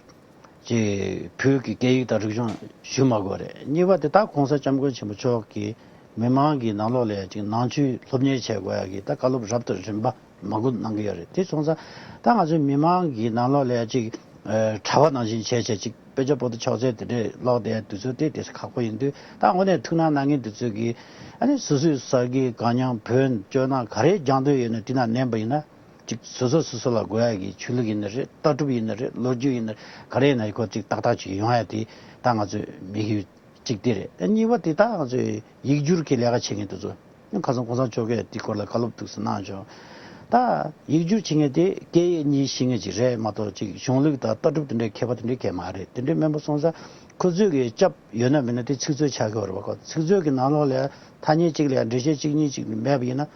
ཅིག་བོད་ཀྱི་སྐད་ཡིག་དང་རིག་གཞུང་ཞུ་མ་དགོས་རེད། གཉིས་པ་དེ་ད་༸གོང་ས་༸སྐྱབས་མགོན་ཆེན་པོ་མཆོག་གིས་མི་མང་གི་ནང་ལོགས་ལ་ཅིག་ནང་ཆོས་སློབ་གཉེར་བྱེད་དགོས་ཡ་གི་ད་བཀའ་སློབ་རབ་དང་རིམ་པ་མང་པོ་གནང་གི་ཡོད་རེད། དེ་སོང་ཙང་ད་ང་ཚོའི་མི་མང་གི་ནང་ལོགས་ལ་ཅིག་གྲྭ་པ་ནང་བཞིན་བྱས་བྱས་ཅིག་དཔེ་ཆ་པོ་ཏི་ཕྱག་འཚལ་དེ་འདྲས་ཀློག་བསྡད་ཡ་དུས་ཚོད་དེ་དེ་ཁག་པོ་ཡིན་དུས། ད་དངོས་གནས་ཐུགས་སྣང་གནང་མཁན་དེ་ཚོ་གིས་ཨ་ནི་སོ་སོའི་ས་དགེ་དགའ་ཉམས་བོན་སྤྱོད་ནང་ག་རེ་སྦྱང་འདོད་ཡོད་ན་དེ་ན་མནན་པ་ཡིན་ན། ཅིག་སོ་སོ་སོ་སོ་ལ་དགོས་ཡ་གི་ཆོས་ལུགས་ཡིན་ན་རེད། ལྟ་གྲུབ་ཡིན་ན་རེད། ལོ་རྒྱུས་ཡིན་ན་རེད། ག་རེ་ཡིན་ན་ཁོ་ཅིག་ཏག་ཏག་ཅིག་ཡོང་ཡ་དེ་ད་ང་ཚོའི་དམིགས་ཡུལ་གཅིག་དེ་རེད། ཨ་གཉིས་པ་དེ་ད་ང་ཚོའི་ཡིག་སྒྱུར་གྱི་ལས་ཀ་བྱེད་མཁན་དེ་ཚོ། ཁ་སང་༸གོང་ས་མཆོག་གིས་དེ་སྐོར་ལ་བཀའ་སློབ་ཐུགས་སུ་གནང་བྱུང་། ད་ཡིག་སྒྱུར་བྱེད་མཁན་དེ་སྐད་ཡིག་གཉིས་ཤེས་མཁན་ཅིག་རེད་མ་གཏོགས་ཅིག་གཞུང་ལུགས་དང་ལྟ་གྲུབ་དེ་འདྲའི་མཁས་པ་དེ་འདྲའི་གང་ཡང་མ་རེད། དེ་འདྲའི་མིན་པ་སོང་ཙང་ཁོ་ཚོས་ཀྱི་སྐྱབས་ཡོད་ན་མེད་ན་དེ་ཚིག་མཛོད་ཆགས་ཀྱི་ཡོད་རེད་པ། ཁོ་ཚིག་མཛོད་ཀྱི་ནང་ལོགས་ལ་ཐ་སྙད་གཅིག་ལ་འགྲེལ་བཤད་གཅིག་གཉིས་གཅིག་མེད་པ་ཡིན་ན།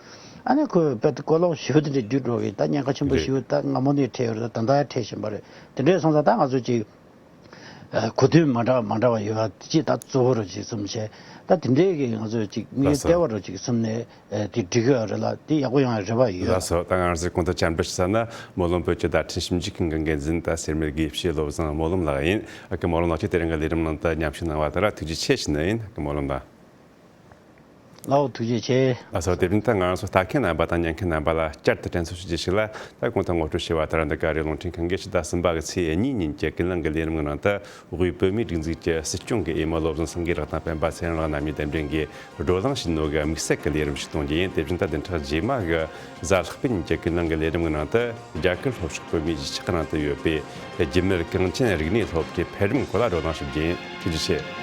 ཨ་ནི་ཁོས་དཔེ་ཀོ་ལོག་ཞེ་པོ་དེ་འདྲ་བསྒྱུར་འགྲོ་གི། ད་ཉེན་ཁ་ཆེན་པོ་རེད། ཞེ་པོ་ད་སྔ་མོ་ནས་འཕྲད་ཡོད་རེད། ད་ད་ལྟ་ཡང་འཕྲད་བཞིན་པ་རེད། དེ་འདྲས་སོང་ཙང་ད་ང་ཚོས་ཅིག་ཨ་གོ་དོན་མ་འདྲ་མ་འདྲ་བ་ཡོད་པ་ཅིག་ད་གཙོ་བོ་རུ་ཅིག་བཟུང་བྱས། ད་དེ་འདྲས་ཀྱི་ང་ཚོས་ཅིག་དམིགས་ཡུལ་ལྟེ་བ་རུ་ཅིག་བཟུང་ནས་ཨ་དེ་འགྲིག་གི་ཡོད་རེད་ལ། དེ་ཡག་པོ་ཡོང་ཡ་རེ་བ་ཡོད། ལགས་སོ། ད་ང་རང་ཚོས་གོང་དུ་བཅར་འདྲི་ཞུ་ས་ན་སྨོན་ལམ་བོད་ཀྱི་བརྡ་འཕྲིན་ཞིབ་འཇུག་ཁང་གི་འགན་འཛིན་ད་སེར་སྨད་དགེ་བཤེས་བློ་བཟང་སྨོན་ལམ་ལགས་ཡིན། ཨ་ཀི་སྨོན་ལམ་ལགས་ཀྱིས་དེ་རིང་གི་ལས་རིམ་ནང་དུ་མཉམ་ཞུགས་གནང་བ་དེ་ལ་ཐུགས་རྗེ་ཆེ་ཞུ་ནི་ཡིན། ཨ་ཀི་སྨོན་ལམ་ལགས། ལའོ་ཐུགས་རྗེ་ཆེ། ལགས་སོ། དེ་བཞིན་དུ་ང་རང་ཚོ་ལྟ་མཁན་རྣམ་པ་དང་ཉན་མཁན་རྣམ་པ་ལ་བསྐྱར་དུ་དྲན་གསོ་ཞུ་རྒྱུ་ཞིག་ལ། ད་གོང་དུ་ངོ་སྤྲོད་བྱས་པ་ལྟར་འདི་ག་རེད། རླུང་འཕྲིན་ཁང་གིས་ཕྱི་ཟླ་གསུམ་པ་གི་ཚེས་གཉིས་ཉིན་གྱི་ཀུན་གླེང་གི་ལས་རིམ་གྱི་ནང་དུ། དབུས་བོད་མིའི་སྒྲིག་འཛུགས་ཀྱི་སྲིད་སྐྱོང་གི་འོས་མི་བློ་བཟང་སེང་གེ་ལགས་དང་སྤེན་པ་ཚེ་རིང་ལགས་རྣམ་གཉིས་གདན་འདྲེན་གྱིས་བགྲོ་གླེང་བྱས་ནོ་གི་དམིགས་བསལ་གྱི་ལས་རིམ་ཞིག་གཏོང་རྒྱུ་ཡིན། དེ་བཞིན་དུ་བདུན་ཕྲག་རྗེས་མ་གི་གཟའ་ལྷག་པའི་ཉིན་གྱི་ཀུན་གླེང་གི་ལས་རིམ་གྱི་ནང་དུ་རྒྱ་གར་ལྷོ་ཕྱོགས་བོད་མིའི་གཞིས་ཆགས་ནང་དུ་ཡོད་པའི་རྒྱུན་མི་གངས་ཅན་རིག་གནས་སློབ་གྲྭའི་འཕེལ་རིམ་སྐོར་ལ་བགྲོ་གླེང་ཞུ་རྒྱུ་ཡིན། ཐུགས་རྗེ་ཆེ།